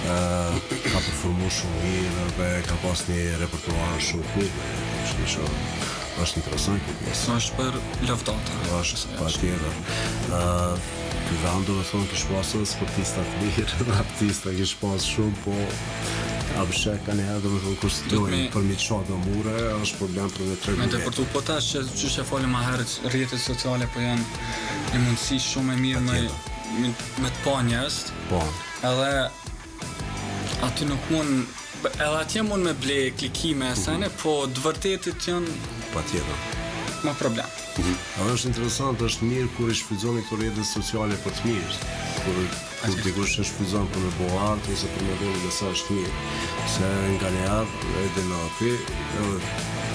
ka performu shumë mirë dhe ka pas një repertuar shumë të mirë. Kështu që është interesant kjo pjesë. Është për lavdata. Është patjetër. Ë ky vend do me thonë kish pas edhe sportista të mirë, dhe artista kish pas shumë, po abshe ka një herë do me thonë kur s'dojnë për mi qa do mure, është problem për me tregu. Me të përtu, po tash që qysh e folëm ma herët, rrjetet sociale po janë një mundësi shumë e mirë me, me, me të pa njerëz. Po. Edhe aty nuk mund edhe atje mund me ble klikime e sene, mm -hmm. po të vërtetit janë patjetër ma problem. Mm -hmm. Edhe është interesant, është mirë kur i shfrytëzoni këto rrjete sociale për të mirë, kur kur dikush e shfrytëzon për me bo art ose për me dhënë mesazh të mirë. Se nganjëherë edhe në aty, edhe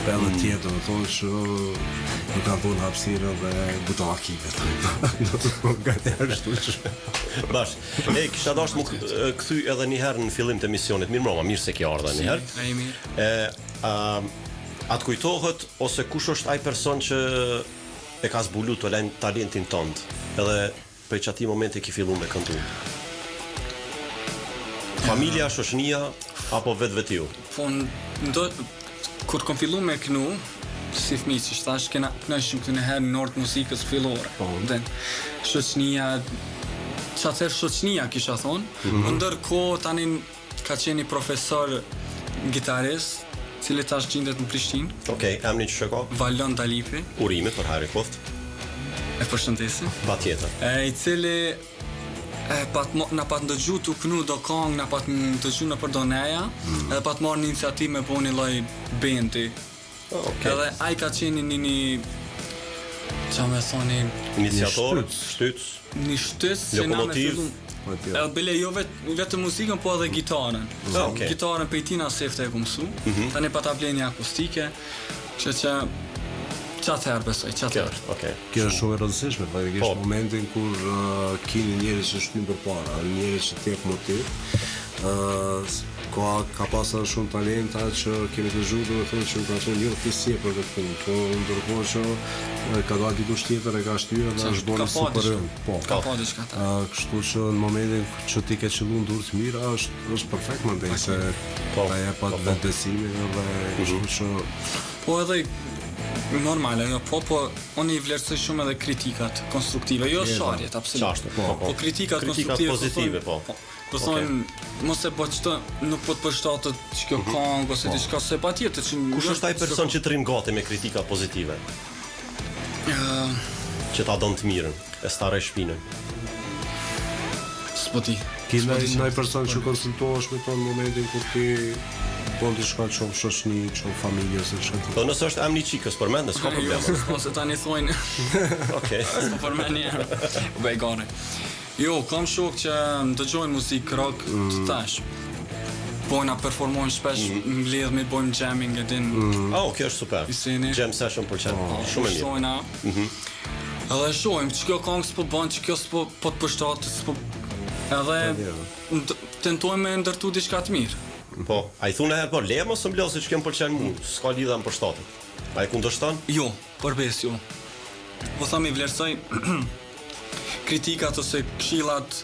edhe mm. tjerë do të thonë që nuk kanë dhënë hapësirë dhe butakive. Do të thonë nganjëherë kështu që. Bash. E kisha dashur mu kthy edhe një herë në fillim të emisionit. Mirëmbrëma, mirë se ke ardhur një herë. Si, mirë. E a a të kujtohet ose kush është ai person që e ka zbulu talentin tënd? Edhe Prej qatij momenti ki fillu me këndu? Familja, shoqënia apo vetvetiu? Po ndo kur kom fillu me knu, si fëmijë që thash, kena knojshim këtu një herë në orë të muzikës fillore. Po. Dhe shoqënia, qatëherë shoqënia kisha thonë, mm -hmm. ndërkohë tani ka qenë një profesor gitarist, cili tash gjindet në Prishtinë. Okej, okay, emrin qysh e ka? Valon Dalipi. Urime për hajr e koftë. E përshëndesim. Patjetër. E i cili e pat na pat ndëgju tu knu do kangë, na pat ndëgju nëpër do neja, mm. edhe pat marrë një iniciativë me bo një lloj bendi. Okay. Edhe ai ka qenë një një ça me thoni iniciator, shtytës, një shtytës që na me fillu. Po Edhe bile jo vet, vetëm muzikën, po edhe gitarën. Ah, okay. Gitarën prej tina sefte e kum msu. Mm -hmm. Tani pata ble një akustike, kështu që qatëherë besoj, qatëherë. Okay. Kjo është shumë e rëndësishme, faktikisht po. momentin kur uh, kini njeri që shtyn përpara, njeri që të jep motiv, uh, ka ka pas edhe shumë talenta që kemi dëgju do të thonë që ka thonë jo ti s'je për këtë punë, po ndërkohë që ka dalë dikush tjetër e ka shtyrë dhe është bërë super yll. Po. Ka pa diçka ta. Kështu që në momentin që ti ke qëllu në duar të mira është është perfekt mandej se po, ta jep atë po, po. vetëbesimin edhe kështu mhm. që Po edhe normal, ajo po, po unë i vlerësoj shumë edhe kritikat konstruktive, jo sharjet, absolutisht. Po, po, po kritikat, kritikat konstruktive pozitive, po. Po, po thonë, okay. mos e bë çto, nuk po të përshtatet që kjo mm -hmm. kangë ose po. diçka se patjetër që Kush është ai person që të rrin gati me kritika pozitive? Uh, që ta don të mirën, e s'ta rreh shpinën. S'po di. Ki ndonjë person që konsultohesh me to në momentin kur ti bon diçka qoftë shoqni, qoftë familje ose diçka tjetër. Po nëse është emri i çikës përmend, s'ka problem. Jo, po se tani thonë. Okej. S'po përmend një. U bëj gare. Jo, kam shok që dëgjojnë muzikë rock mm. të tash. Po na performojnë shpesh, mm. mbledhemi, bojmë jamming e din. Mm. Oh, kjo është super. Jam session pëlqen. Po, shumë e mirë. Shojna. Mm -hmm. Edhe shohim që kjo kangë s'po bën, që kjo s'po po të përshtatet, s'po edhe tentojmë me ndërtu diçka të mirë. Po, a i thu herë po le mos më losë që kjo më pëlqen mua, s'ka lidhje më përshtatet. A i kundërshton? Jo, për besë jo. Po tham i vlerësoj kritikat ose këshillat.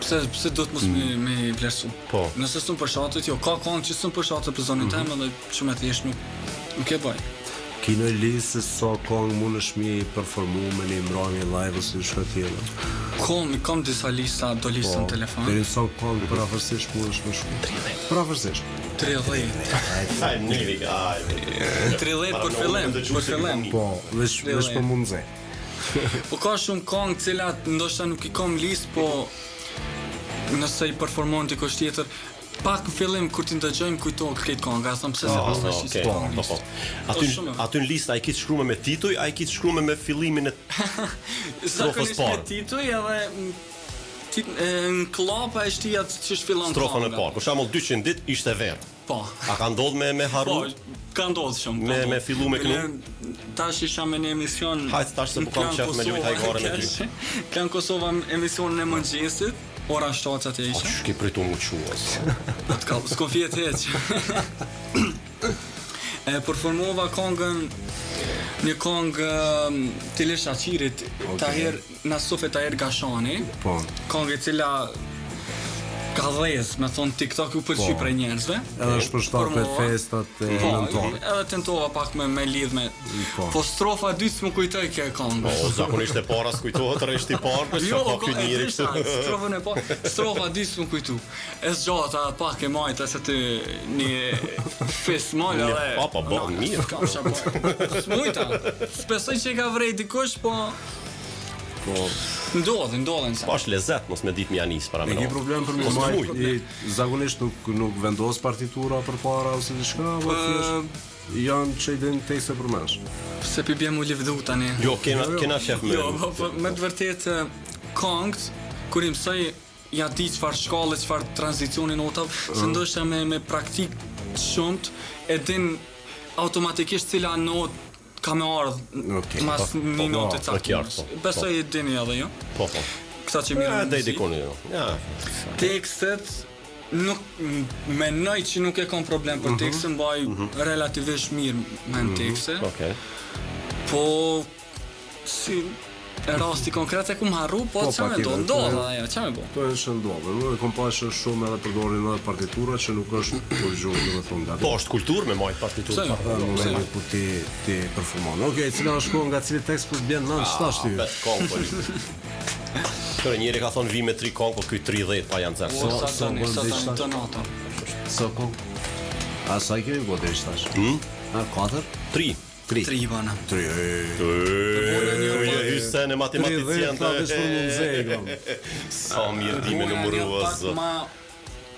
Pse pse duhet mos me me i vlerësu? Po. Nëse s'm përshatet, jo, ka këngë që s'm përshatet për zonin tem edhe shumë e thjesht nuk nuk e bëj. Ki noj listë se sa kongë mund është mi performu me një mbramje live ose diçka tjetër. Kom, kam disa lista, do lista në telefon. Deri sa kongë përafërsisht mund është me shku. 30. Përafërsisht. 30. Ai njëri, ai. 30 për fillim, për fillim. Po, veç veç për mundësi. Po ka shumë këngë të cilat ndoshta nuk i kam listë, po nëse i performon dikush tjetër, pak në fillim kur ti ndëgjojmë kujtohet këtë këngë, a them pse se Po, pastaj shi okay. si këngë Po, po. listë. Aty shumë. aty në listë ai kitë shkruar me tituj, ai kitë shkruar me fillimin e strofës Zakonisht me parë. tituj edhe m, tit, e, në klapa e shtia që fillon Strofën e kënga. parë. Për shembull 200 ditë ishte verë. Po. A ka ndodhur me me Po, harru? ka ndodhur shumë. ka Me- ndodhur. me fillu me knu? Bile, Tash isha me një emision. Hajt, tash se në po kam Klan qef me lujt Kosova, hajgare me ty. kesh. Klan Kosova në emisionin e mëngjesit, ora 7 atë A isha. ç'ke pritu mu çuas. Po të ka, s'kom fjet heq. e performova kongën një kongë të Ilir Shaqirit, okay. Tahir Nasufe Tahir Gashani. Po. Kongë e cila ka dhez, me thonë TikTok u pëlqy Po. prej njerëzve. Edhe është përshtat me Performova. festat e Po, nëntorit. edhe tentova pak me me lidh me. Po. Po strofa e dytë s'më kujtoj kjo këngë. Po zakonisht e para s'kujtohet rreshti i parë, po Jo, çka ko, ky e njeri disha, kështu. strofën e pa, strofa e dytë s'më kujtu. E zgjata pak e majta se ty një fis mal Një- edhe. pa, po, bo, mirë. S'kam çfarë bëj. S'mujta. S'besoj që e ka vrej dikush, po Po, ndodhin, ndodhin sa. Po është lezet mos me ditë mja nis para e më. ke problem për me Mos majt, muj. i zakonisht nuk nuk vendos partitura përpara ose diçka, apo thjesht janë që i din tekste përmendsh. Se pi bjem u livdu tani. Jo, kena kena qef me. Jo, po, po me të vërtetë këngët kur i mësoj ja di çfarë shkalle, çfarë tranzicioni notave, se ndoshta me me praktik shumt e din automatikisht cila not ka me ardh Okej. mas Po, një po, note po, caktuar. qartë, po, Besoj e dini edhe jo. Po, po. Këta që mirë Ja, me dej muzikë. dikoni. jo. Ja. Tekstet nuk menoj që nuk e kam problem për tekstin, mbaj relativisht mirë me në tekste. Okej. Po si e rasti konkret e kum harru, po Po, ç'a me patjetër, do, po. ndodh ajo, ç'a me bo? Këto janë që ndodhen. Unë e kom pa që shumë edhe përdorin edhe partitura që nuk është kur gjuhë, do të thonë gabim. Po është kulturë me majt partiturë. Pse jo? Në momentin ku ti ti performon. Okej, cila është kohë nga cili tekst po të bjen nën çtash ty? Pet kongë po. Kërë njeri ka thonë vi me 3 kongë, po ky 30 pa janë zërë. Po, sa sa tani, bën sa deri tani tash? të nata. Sa kohë? A sa i kemi bo deri tash? Hmm? A katër? 3. Tri. Tri bana. Tri. Uje Hysen e matematicien. Tha veç për mundëse i kam. Sa mirë di me Unë numëru jam o Pak zot. ma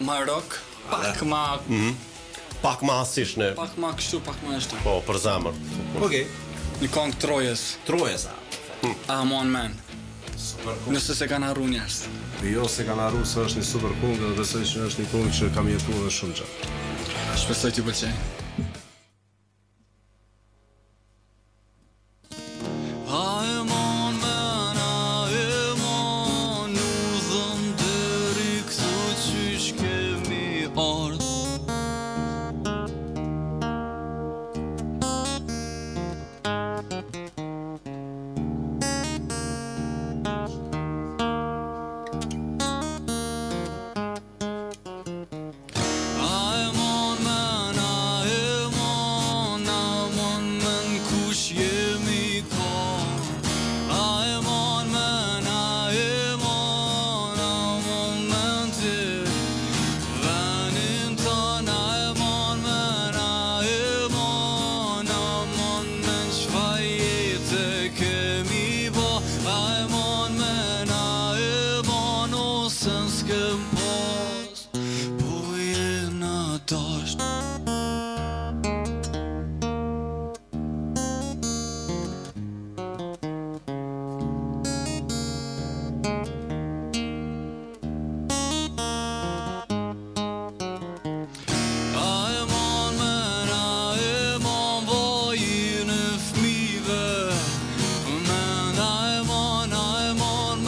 ma rock, pak ma Pak ma asish në pak ma kështu, pak ma ashtu. po për zemër. Okej. Një këngë Trojës, Trojës. a. I'm on man. Super këngë. Nëse se kanë harru njerëz. Jo se kanë harru se është një super këngë dhe besoj që është një këngë që kam jetuar edhe shumë gjatë. Shpresoj t'ju pëlqej. A e mon men, a e mon Udhën deri këtu qysh kemi ardh A e mon men, a e mon, a mon men kush jemi kon A e mon men, a e mon, a mon men ti Venin ton, a e mon men, a e mon, a mon men qfa jete kemi bo A e mon men, a e mon, ose s'kem pas Po jena dasht A e mon men, a e mon vajin e fmive Men a e mon, a e mon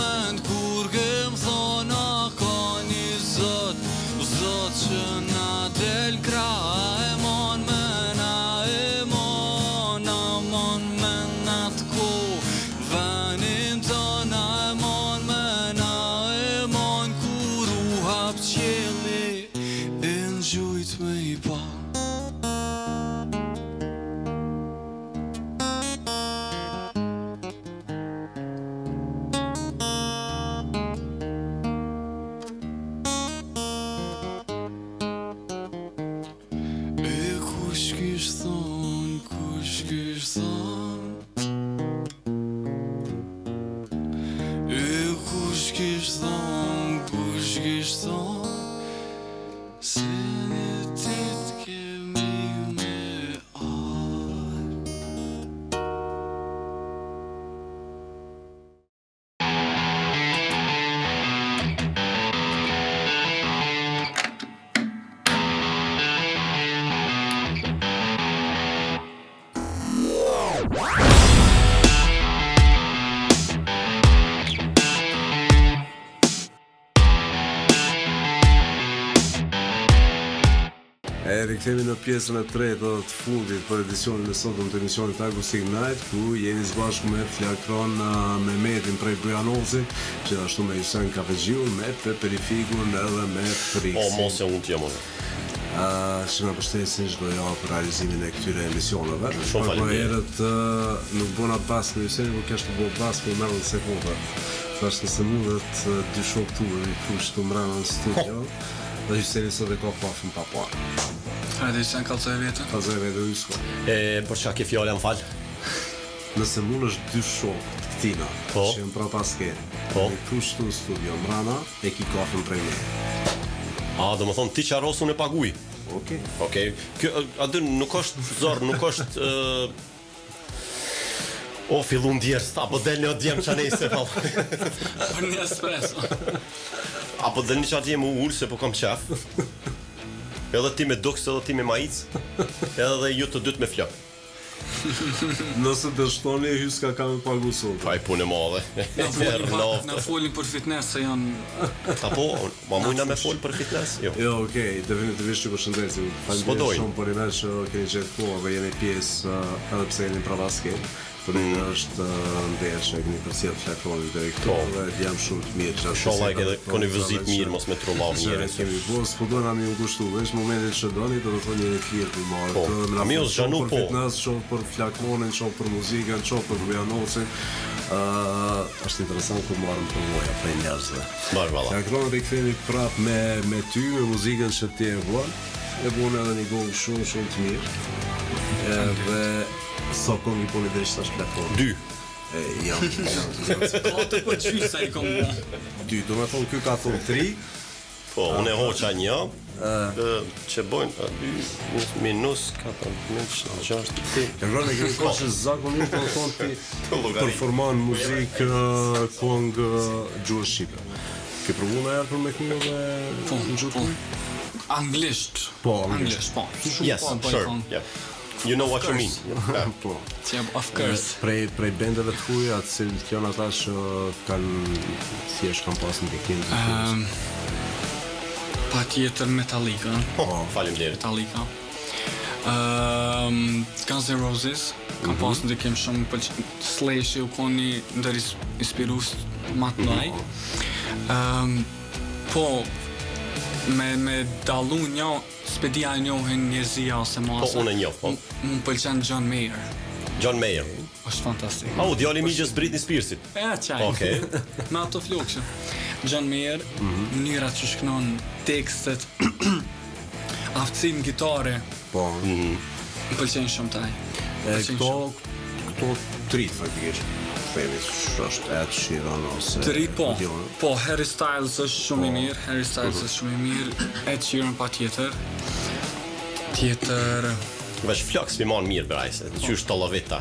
rikthehemi në pjesën e tretë dhe të fundit për edicionin e sotëm të emisionit Acoustic Night, ku jemi së bashku me Flakron Mehmetin prej Bujanocit, gjithashtu me Hysen Kafexhiun, me Peperifikun edhe me Friksin. O, mos e unë t'jam unë. Që na mbështesin çdo javë për realizimin e këtyre emisioneve. Shumë Pak më faleminderit. herët nuk bona bast me Hysenin, por kesh të bo bast po merren sekondat. Thash nëse mundet dy shokë tu i fush këtu mbrenda në studio. Dhe Hyseni sot e ka kafen pa pare. Hajde Hysen kallzoj veten. Kallzoj veten Hysko. E për çka ke fjala më fal? Nëse mundesh dy shokë të këtina, po. që janë prapa skenë, po. me pru këtu në studio mrena, e ki kafen prej meje. A, do më thonë, ti qaros unë e paguj. Okej. Okej. Kjo, a dyn, nuk është zor, nuk është... Uh... O, fillun djersë, apo del një djem që nejse, po. Për një espresso. Apo del një qatë djem u ulë, se po kam qef. Edhe ti me duks, edhe ti me maicë, edhe ju të dytë me flok. Nëse dështoni, Hyska ka me pagu sot. Kaj punë e madhe. Na folin pak, na folin për fitness se janë Apo, ma mujna me fol për fitness? Jo. Jo, okej, definitivisht ju përshëndesim. Faleminderit shumë për ime që keni gjetë kohë dhe jeni pjesë edhe pse jeni prapa skene. Për ne mm. është nder që e keni përcjell Flakronin deri këtu po. dhe jam shumë të mirë gjatë. Inshallah e keni vozit mirë mos me trullav mirë. Kemi bo, s'po dojna me ju ngushtu, veç momentin që doni, do të thonë jeni të lirë për marrë. Po, a mi os zhanu po. Për fitness, qoftë për Flakronin, qoftë për muzikën, qoftë për Bujanocin. Uh, është interesant kur marrim përvoja prej njerëzve. Bash valla. Flakron rikthehemi prap me me ty, me muzikën që ti e bën. E bën edhe një gong shumë shumë të mirë. Edhe Sa kongë i poni deri tash Flakron? Dy. E, jam, jam, jam. Ka të po gjysa i kom bo. Dy, do me thonë, ky ka thonë tri. Po, unë e hoqa një, që bojnë, dy, minus, 4, 5, 6, 8. Flakron e kemi kohë që zakonisht do të thonë ti performon muzikë, kongë, gjuhë shqipe. Ke provu ndonjëherë për me këndu dhe po, në gjuhë po. Anglisht. Po, anglisht. po. Yes, po, sure. Yeah. You know what you mean. Po. Jam of course. Prej prej bendeve të huaja, të cilët janë ata që kanë thjesht kanë pas ndikim të um, Patjetër Metallica. Po, faleminderit. Metallica. Um, Guns N' Roses kam mm -hmm. pas ndikim shumë pëlq... Slash u kon një ndër inspirues ma të mëdhaj. Mm -hmm. um, po me me dallu një S'pe di a e njohin njerëzia ose masa. Po unë e njoh, po. Mu më pëlqen John Mayer. John Mayer. Është fantastik. A u djali i mixhës Britney Spearsit. E qaj. Okej. Me ato flokë. John Mayer, mm -hmm. mënyra që shknon tekstet, aftësinë në gitare. Po. Mm -hmm. Më pëlqen shumë taj. E këto këto tri faktikisht themi që është Ed Sheeran ose Tri po. Po Harry Styles është shumë i po. mirë, Harry Styles mhm. është shumë i mirë, Ed Sheeran patjetër. Tjetër Veç flok s'pi man mirë bre se po. qysh tollovita.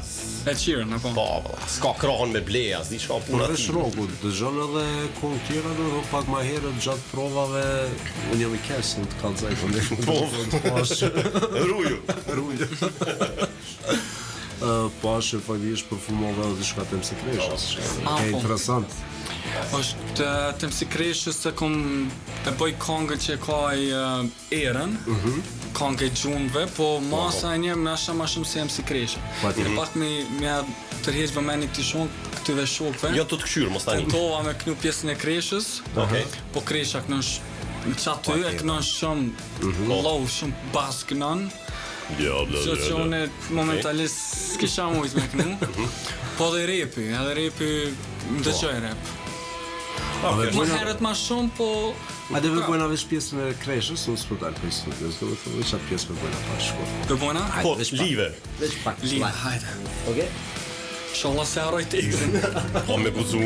Ed Sheeran apo? Po, valla, s'ka krahën me ble, as di çka puna ti. Përveç rockut, dëgjon edhe këngë tjera do të pak më herët gjatë provave, unë jam i keq se të kallzoj po ne. Po, ruju. Ruju. Po që faktikisht performove edhe diçka të MC Kreshës. Ah, E po. interesant. Është të, të MC Kreshës se kom e bëj kongën që e ka i uh, Erën, mm -hmm. kongë e gjunëve, po masa e një më asha ma shumë se MC Kresha. Patjetër. E pak me, me ja tërheq vëmendjen këtij shok, këtyve shokëve. Jo të të kqyr, mos tani. Tentova me knu pjesën e Kreshës, Okej. po Kresha knon sh- në qaty e knon shumë mm -hmm. low, shumë bass knon. Diablo. Që që unë momentalisht s'kisha mujt me knu. Po dhe repi, edhe repi më dëgjoj rap. Okay. Ma herët ma shumë, po... Hajde me bojna veç pjesën e Kreshës, unë s'po dal prej studios, do të thonë veç atë pjesë me bojna pak shkurt. Të bojna? Po, live. Veç pak. Live, hajde. Okej. Inshallah s'e harroj tekstin. Po me guxu.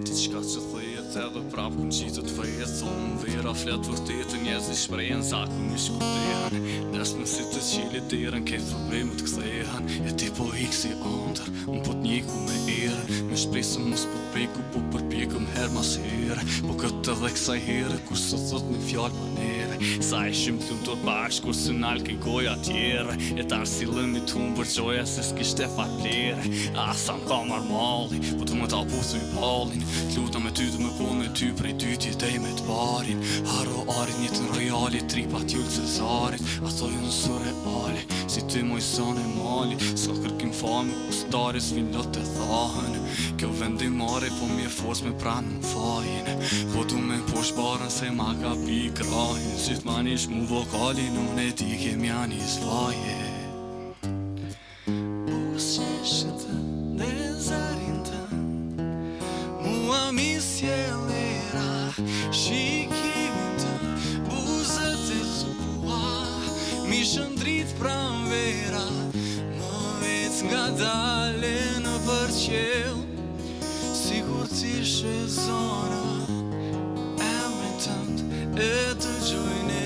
Diçka që thejet edhe prap ku ngjitet fejet Thonë vera flet vërtetën njerëzit shprehen zakonisht kur dehen Nesër si të çeli derën krejt problemet kthehen E ti po ik si andër Unë po t'njeku me erën Me shpresën mos po t'preku Po përpjekem her mas here Po këtë edhe kësaj here Kur s'e thot një fjalë për neve. Sa ishim t'lumtur bashkë kur s'u nalke goja tjerë E tash sillemi t'humbur gjoja se s'kishte fat blerë Ah sa m'ka marrë malli, po du me ta puth uj ballin T'lutna me ty du me kon me ty prej dyti dej me t'parin Harro arit n'jetën rojale, tripat Jul Cezarit Ato janë surreale, si ty moj zonë e malit S'ka kërkim fame, po s'dare s'vin lot të thahen Kjo vendimmarrje po m'jep forcë me pranu fajin Po du me posh barrën se ma ka pi krahin Syt ma nish mu vokalin unë e di ke m'ja nis vaje Buzëqeshjen tënde zërin tënd Mua m'i sjell era Shikimin tënd Buzët e tua M'i shndrit pranvera Më ec ngadalë nëpër qiell Sikur t'ishe zona Emrin tënd e dëgjoj në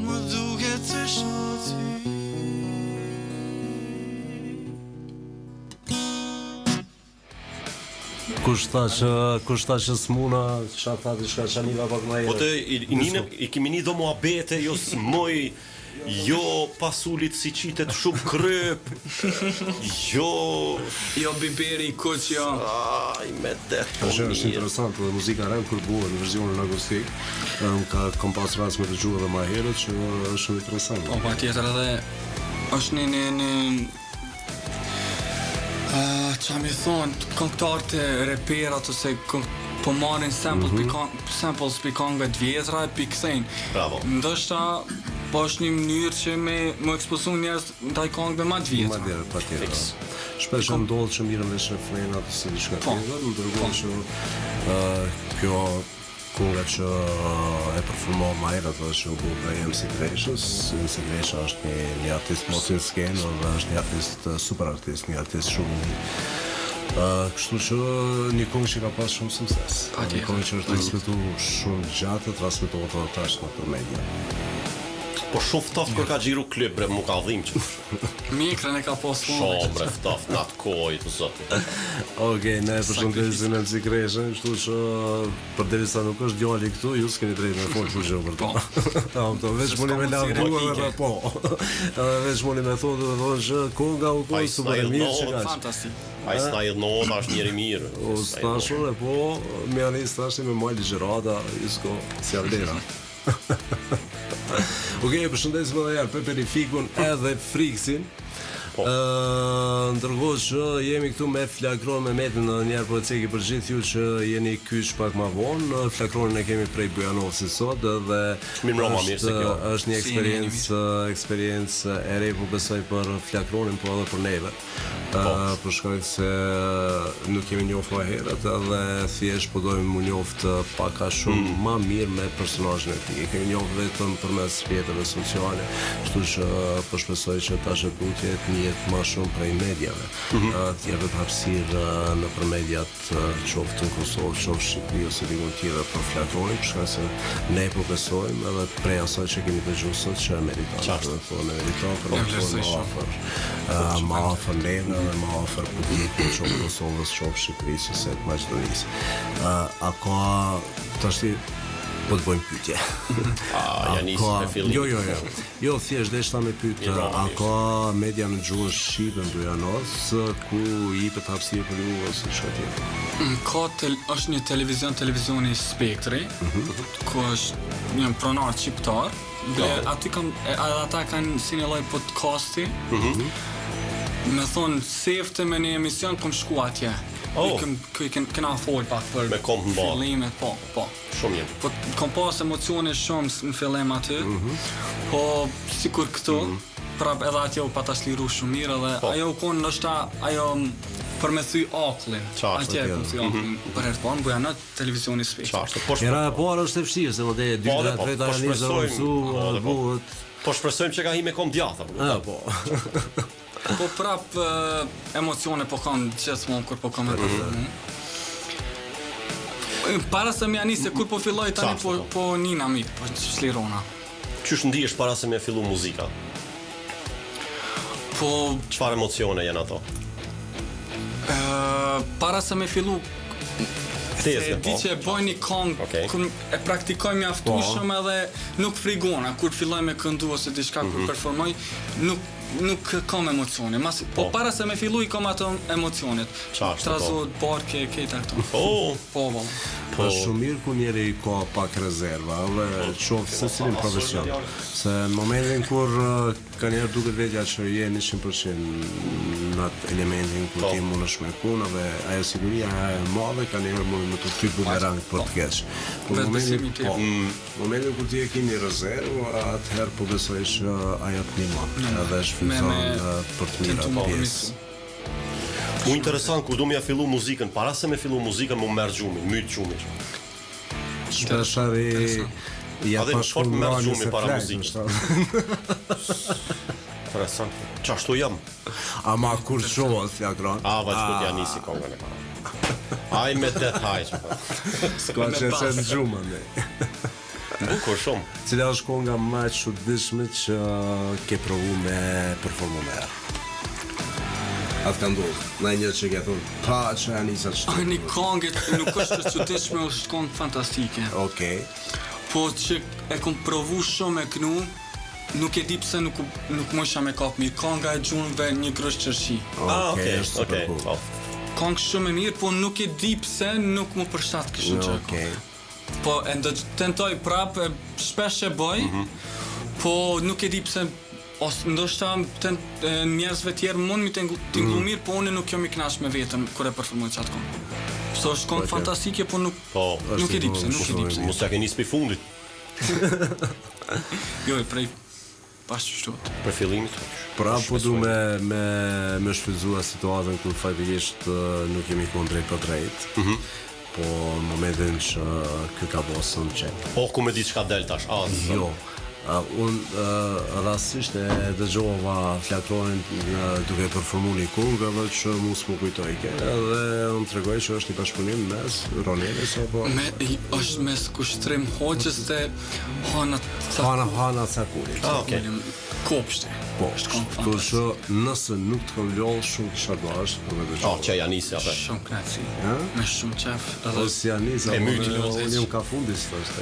Më duket të shoh ty Kush tha që kush tha që s'muna, çka tha diçka që niva pak më Po të i, i, nine, i kemi ni do muhabete, jo s'moj, jo pasulit si qitet shumë kryp, jo... Jo biberi i kuq, jo. Aj, me det, po Është është mirë. interesant edhe muzika rap kur bëhet në versionin akustik, um, ka kam pas rast me dëgju edhe më herët që është shumë interesant. Po pa tjetër edhe është një një një Uh, qa mi thonë, këngëtarët e reperat ose këng... po marrin sample mm -hmm. pi samples pi këngëve të vjetra e pi kthejnë. Bravo. Ndoshta po është një mënyrë që me më ekspozu njerëz ndaj këngëve më të vjetra. Ma tjetër, patjetër. Shpesh ndodh që mirren vesh refrenat ose diçka Po. tjetër, ndërkohë që ë kjo kënga që e performon më herët dhe që u bë prej MC Kreshës, MC Kresha është një, një artist mos në skenë dhe është një artist super artist, një artist shumë i mirë. Uh, kështu që një këngë që ka pas shumë sukses. Një Patjetër. këngë që është transmetu shumë gjatë, transmetohet edhe tash nëpër media. Po shumë ftoft kur ka xhiru klip bre, mu ka dhimë që Mjekrën e ka pas shumë bre ftoft në atë kohë të zotit. Okej, ne e përshëndesim MC Kreshën, kështu që përderisa nuk është djali këtu, ju s'keni drejtë me fol kur gjë për to. Po, po, veç Se mundi me s'ka mundësi lavdu edhe replike. po. Edhe veç mundi me thonë, do të thonë që konga u Ai kon super e s'na mirë që idhnohet. kaq. Fantastik. Ai s'na idhnohet, është njeri mirë. O s'tashur e po, me janë tash me majt ligjërata, ju s'ko, si vlera. Okej, përshëndesim edhe herë Pepe Rifikun edhe Friksin. Po. Ë, ndërkohë që jemi këtu me Flakron me Metin edhe një herë po e ceki për gjithë ju që jeni kyç pak më vonë. Flakronin e kemi prej Bujanocit sot edhe Mirë mbrëma, mirë se është kjo. është një Si jeni, jeni eksperiencë eksperiencë e re po besoj për Flakronin po edhe për neve. Po. Ë, për shkak se nuk kemi njohur më herët edhe thjesht po dojmë mu njoft pak a shumë Mm. më mirë me personazhin e tij. E kemi njohur vetëm përmes rrjeteve sociale, kështu që po shpresoj që tash e tutje të njihet më shumë prej mediave. Mm Mhm. -hmm. Të jepet hapësirë ë, nëpër mediat ë, qoftë në Kosovë, qoftë në Shqipëri ose diku tjetër për Flakronin, për shkak se ne po besojmë edhe prej asaj që kemi dëgjuar sot që e meriton. Qartë. Do të thonë e meriton për E të vlerësoj më shumë. afër, ë, më afër neve dhe më afër publikut, qoftë Kosovës, qoftë Shqipërisë ose të Maqedonisë. Ë, a ka tashti po të bëjmë pyetje. A, ja nisi ka- me fillim. Jo, jo, jo. Jo, thjesht deshta me pyet, Mirë, bravo, a mirë. ka media në gjuhën shqipe në Bujanoc ku i jepet hapësirë për ju ose diçka tjetër? Mm, Ka tel, është një televizion, televizioni Spektri, ku është një pronar shqiptar. Ble, aty kam, e, edhe ata kanë si një lloj podcasti. Me thonë, sefte me një emision, kom shku atje. Oh. I kem, kë- kem, kena fol pak për Me kom në barë. fillimet, po, po. Shumë mirë. Po kom pas emocione shumë s- në fillim aty. Po sikur këtu, prap edhe atje u pata shliru shumë mirë edhe Po. ajo u kon ndoshta ajo m, për me thy akullin. Qartë, Atje e kom thy akullin. Për herë të parë në Bujanoc televizioni Spektri. Qartë. Po Hera e parë është e vështirë se më dhe e Po, dyta, dhe e po, treta po janë nisë shpresojmë, mësu, po, dhe po. bëhet. Po shpresojmë që ka hi me kom djatha. po. Ah, po. Po prap e, emocione po kam gjithmonë kur po kam e performu. E, Para se më janë se kur po filloj tani Qartë, po po. po nina mirë, po shlirona. Qysh ndihesh para se me fillu muzika? Po Çfarë emocione janë ato? e, para se me fillu. Tezgën, Se di po. që e boj një kongë, Okej. kur e praktikoj mjaftueshëm edhe nuk frigona kur filloj me këndu ose diçka Mhm. kur performoj, nuk nuk kam emocione. Mas, po. Po. para se me fillu i kam ato emocionet. Qashtu, po. Trazohet barke, kejta këto. Po, Po, po. Po është shumë mirë kur njeri ka pak rezerva, edhe qoftë secilin profesion. Se në momentin kur eh, ka njerë duket vetja që je 100% në atë elementin ku Po. ti mundesh me punë dhe ajo siguria e madhe ka njerë mund me të kthy bumerang për të keq. Po në Vetëbesimi momentin, tjetër. po, në momentin kur ti e ke një rezervë, atëherë po besoj që ajo të ndihmon edhe shfrytëzon me- eh, për të mirat Tentu më pjesë. Mu interesant kur du me ja fillu muzikën, para se me fillu muzikën mu merr gjumi, myt gjumi. Shpeshherë i ja A dhe pa fort merr shkuar gjumi se para flajt, muzikës. ndoshta. Interesant. Qashtu jam. Ama kur çohet flakron. A, vaq ku t'ja nisi kongën e para. Aj me det haj që po. S'ka Me që pas. se në gjumë ne. Bukur shumë. Cila është konga më e çuditshme që ke provu me performu me herë? Atë ka ndodhur. Na një që ke thonë, pa që ja nisa A, çtu. Një kongë nuk është e çuditshme, është kongë fantastike. Okej. Po që e kom provu shumë e knu, nuk e di pse nuk nuk mosha me kap mirë. Konga e gjurmëve një grusht qershi. Ah, okej, është super okej. cool. Po. Kongë shumë e mirë, po nuk e di pse nuk më përshtat kështu që. Okej. Po e ndë tentoj prap, e shpesh e bëj, po nuk e di pse ose ndoshta ten, e, njerëzve tjerë mund mi tinglu, tinglu mirë, po unë nuk jam i kënaqur me veten kur e performoj çat këngë. Pse është këngë Po, fantastike, po nuk Po, nuk e di pse, nuk e di pse. Mos ja ke nis pi fundit Jo, prej pas qështu. për fillimit. Pra po du me me me shfrytëzua situatën kur faktikisht eh, nuk jemi kon drejt për drejt. Mhm. Po në momentin që ky ka bo sound check. Po ku me di çka del tash. A, Jo. Uh, unë uh, rastësisht e dëgjova Flakronin uh, duke performuar një këngë edhe që mu s'mu kujtojke edhe unë tregoj që është një bashkëpunim mes Ronelis apo Me, i, është mes kushtrim hoxhës dhe Hana Hana Hana Cakurit. Ah, okej. Kopshte. Po, është këngë kështu fantastike. që nëse nuk të kam lodh shumë kisha dashur për me dëgjuar. Ah, që ja nisi atë. Shumë kënaqësi. Ha? Me shumë qef edhe Ose ja nis E apo myti. ne- unë jam ka fundi thoshte.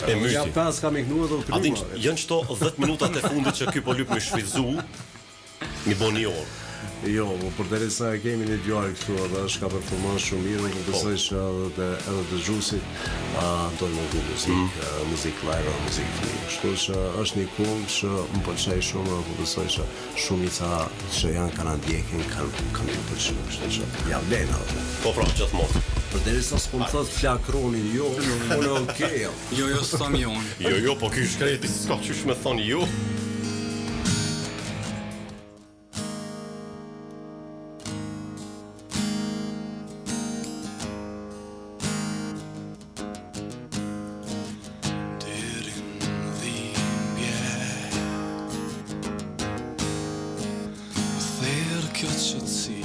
E myti. Ja pas kam i knuar dhe u A din, kryma. janë qëto 10 minutat e fundit që ky po lyp me shfrytzu, mi bo një orë. Jo, po përderisa e kemi një djalë këtu edhe është ka performon shumë mirë, unë po besoj që edhe të, edhe dëgjuesit uh, dojnë më ngu muzikë, mm. muzikë live dhe muzikë të mirë. Kështu që është një këngë që më pëlqej shumë dhe po besoj që shumica që janë kanë ndjekin kanë kanë më pëlqyer, kështu që ja vlen edhe. Po pra, gjithmonë. Përderisa s'po më thot flakroni, jo, unë okay jam. jo jo s'tham jo unë. Jo, jo, po ky shkreti s'ka qysh me thonë jo. Deri në dhimbje Më therë kjo qëtësi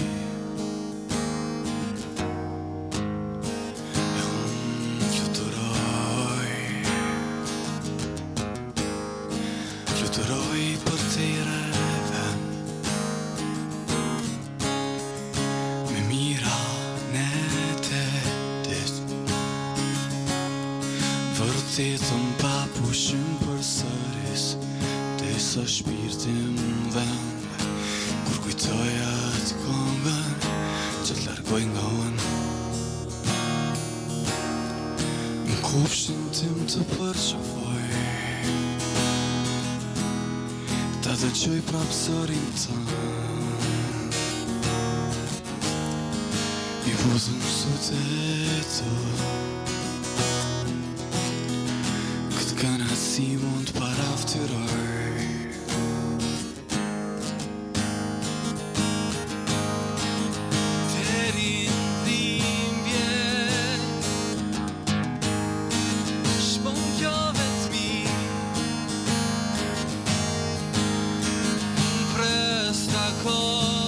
E unë fluturoj Fluturoj për te reve Me mira nete dit Vërtetën pa pushim për sëris Desa shpirtin dhemb Kur kujtoj atë kongën Që t'largoj nga unë Në kopshin tim të përqafoj Ta dëgjoj prap zërin tënd I puthëm sytë e tu Këtë kënaqësi mund paraftyroj Deri në dhimbje Shpon kjo vetmi Unë pres takoj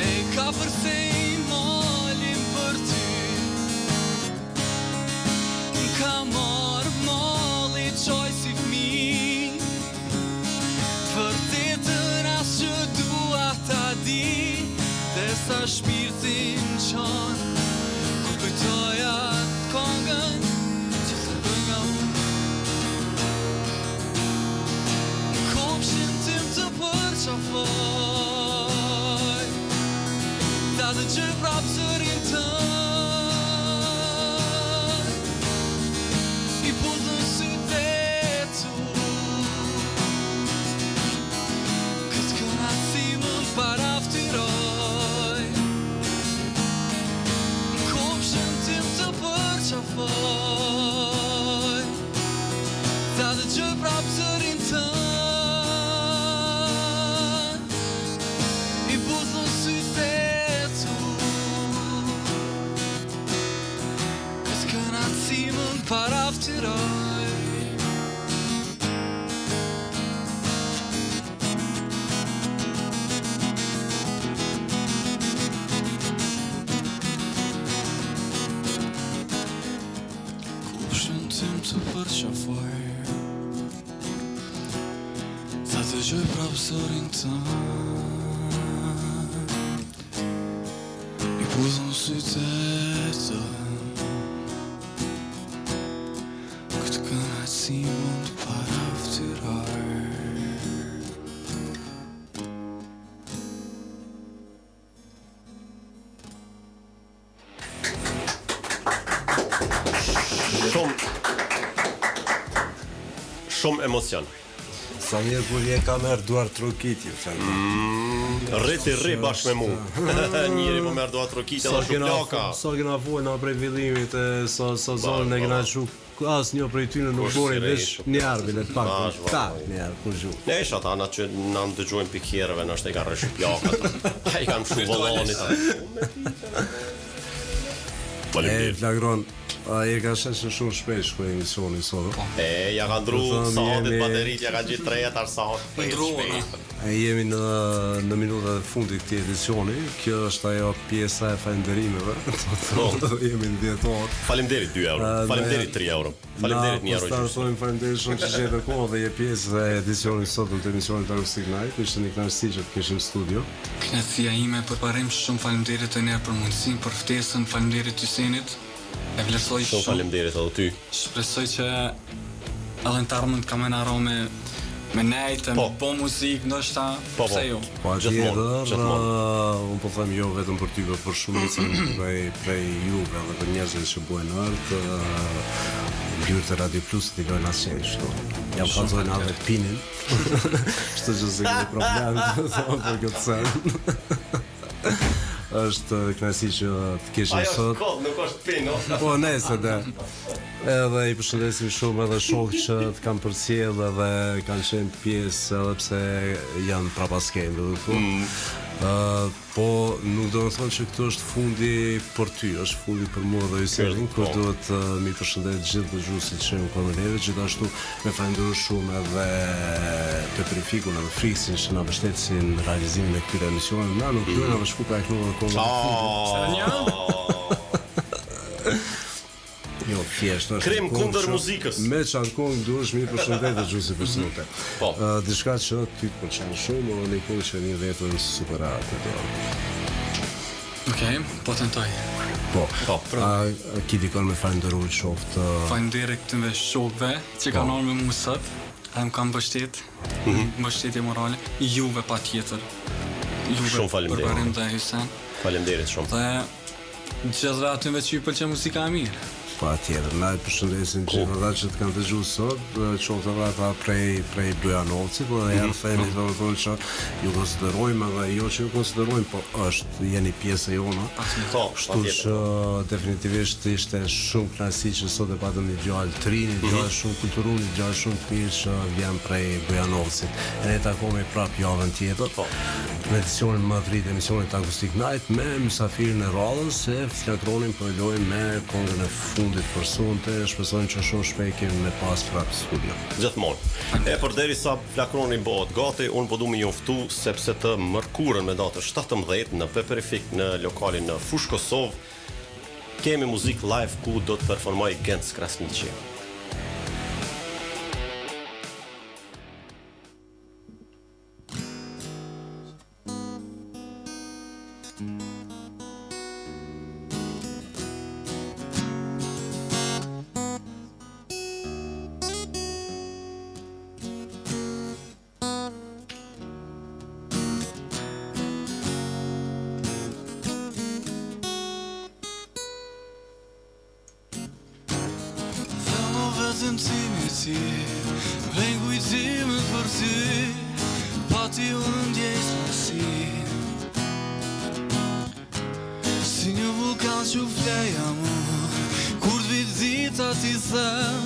E ka përsej malin për ty Më ka marrë malli qaj si fmi Vërtetën as që dua ta di Desa shpirtin dëgjoj prap zërin tënd I puthun sytë e tu Këtë kënaqësi mund paraftyroj Në kopshën tim të përqafoj Ta dëgjoj prap zërin tënd I puthun sytë e tu Këtë kënaqësi mund paraftyroj Kopshën tim të përqafoj Ta dëgjoj prap zërin tënd I puthun sytë e të Këtë kënaqësi mund paraftyroj Shumë Shumë emocion. Sa mirë kur je ka merr duartrokitje, fjalë. Mm, rri ti rri bashkë me mu. Njëri po merr duartrokitje edhe shuplaka. Sa kena fol na prej fillimit e sa sa zonën e kena çu asnjë prej tyre nuk bori veç një herë bile të pak. Ta, një herë kur gju. Ne ish ata na që na ndëgjojnë pikjerëve, ndoshta i kanë rrë shuplakat. Ai kanë mshu vollonit. Faleminderit. E Flakron, a e ka sheh që shumë shpejt shkoi emisioni sot. Po. E ja ka ndru sahatit jemi... bateritë, ja ka gjithë treja tar sahat. Ndru. E jemi në në minutat e fundit këtij edicioni. Kjo është ajo pjesa e falënderimeve. Po. jemi në dhjetor. Faleminderit 2 euro. Faleminderit 3 euro. Faleminderit 1 euro. Na po thojmë faleminderit shumë që gjete kohë dhe je pjesë e edicionit sot të emisionit Acoustic Night. Ishte një kënaqësi që të kishim në studio. Kënaqësia ime përparim shumë faleminderit edhe njëherë për mundësinë, për ftesën, faleminderit Hysenit. E vlerësoj shumë. Shumë faleminderit edhe ty. Shpresoj që edhe në të ardhmen ka me na ra me me nejt, po. me bo muzikë, ndoshta, po, po. pse jo. Po, gjithmonë, gjithmonë. Uh, unë po them jo vetëm për ty, por për shumicën prej, prej juve dhe për njerëzit që bojnë art, uh, dyert e Radio Plus t'i lojnë asë kështu. Jam kallzojnë edhe pinin, kështu që s'e kemi problem, thonë për këtë sen. është kënaqësi që të kishim Ajo sot. Ajo kod, nuk është pin, no? Po, nëse dhe. Edhe i përshëndesim shumë edhe shokë që të kanë përcjellë edhe kanë qenë pjesë edhe pse janë prapa skenë, do të thonë. Mm. Uh, po nuk do të thonë që këtu është fundi për ty, është fundi për mua dhe Hysenin, kur po. duhet uh, mi përshëndet gjithë dëgjuesit që janë me neve, gjithashtu me falënderu shumë edhe Peperifikun edhe Friksin që na mbështetsin në realizimin e këtyre emisioneve. Na nuk duhet na shku pa e kënduar këngën e fundit. Jo, thjesht është. Krim kundër muzikës. Me çfarë këngë duhesh mi përshëndet dëgjuesit për sonte. Po. Ë diçka që ty të pëlqen shumë, edhe një këngë që vjen vetëm super art ato. Okej, po tentoj. Po. Po. A ki dikon me falënderu qoftë. Faleminderit këtyre shokëve që kanë po. ardhur me mua sot. Edhe më kanë mbështet, mm -hmm. mbështetje morale, juve patjetër. Juve shumë faleminderit. Përparim dhe Hysen. Faleminderit shumë. Dhe Gjithëve atyne që ju pëlqen muzika e mirë. Patjetër, na i përshëndesim gjithë ata që të kanë dëgju sot, qoftë edhe ata prej prej Bujanocit, po edhe herë themi mm. domethënë që ju konsiderojmë edhe jo që ju konsiderojmë, po është jeni pjesë e jona. Po, kështu që definitivisht ishte shumë kënaqësi që sot e patëm një djalë të ri, një mhm. djalë shumë kulturor, një djalë shumë të mirë që vjen prej Bujanocit. E ne takohemi prapë javën tjetër. Po. Në edicionin më të ri të emisionit Acoustic Night me mysafirin e radhës e Flakronin po e lojmë me këngën e fundit për sonte, shpresojmë që shumë shpejt kemi me pas prapë studio. Gjithmonë. E përderisa Flakroni bëhet gati, unë po du me njoftu sepse të mërkurën me datën 17 në Peperifik në lokalin në Fushë Kosovë kemi muzikë live ku do të performojë Genc Krasniqi. ty Pa ty unë ndjej zbasi Si një vulkan që fleja mu Kur të vit dita t'i them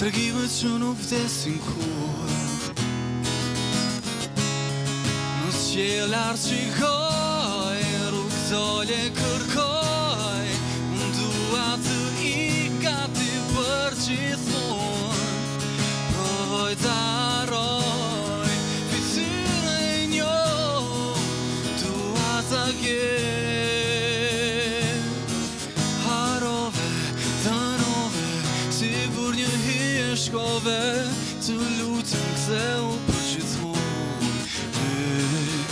Tregimet që nuk vdesin kur Në qiell lart shikoj Rrugë dole kërkoj Unë dua të ik nga ty për gjithmonë Provoj ta harroj Fytyrën e njoh Dua ta kem Harove, dënove Sikur një hije shkove Të lutem ktheu për gjithmonë Eh,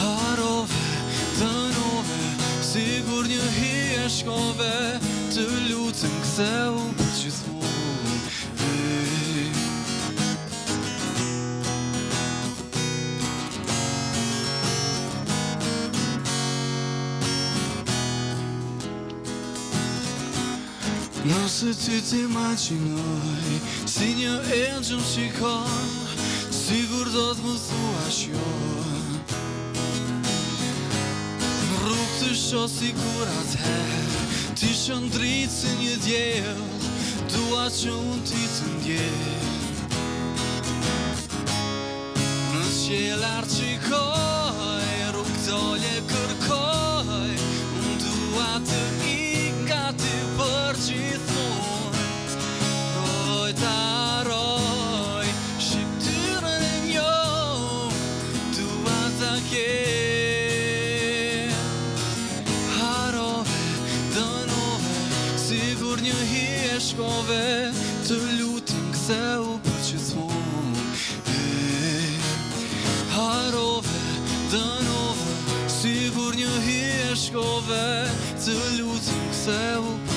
Harove, dënove Sikur një hije shkove Të lutem ktheu për gjithmonë Eh. Nëse ty t'imagjinoj Si një engjëll shikon Sigur do të më thuash jo Në rrugë të shoh sikur atëherë Ti shndrit si një diell Dua që unë ti të ndjej Në qiell lart shikoj Rrugë dole kërkoj Unë dua të ik nga ty për gjithmonë Provoj ta harroj Shqiptyrën e njoh Dua ta kem Harove, dënove Sikur një hije shkove Të lutem ktheu për gjithmonë Eh, Harove, dënove Sikur një hije shkove Të lutem ktheu për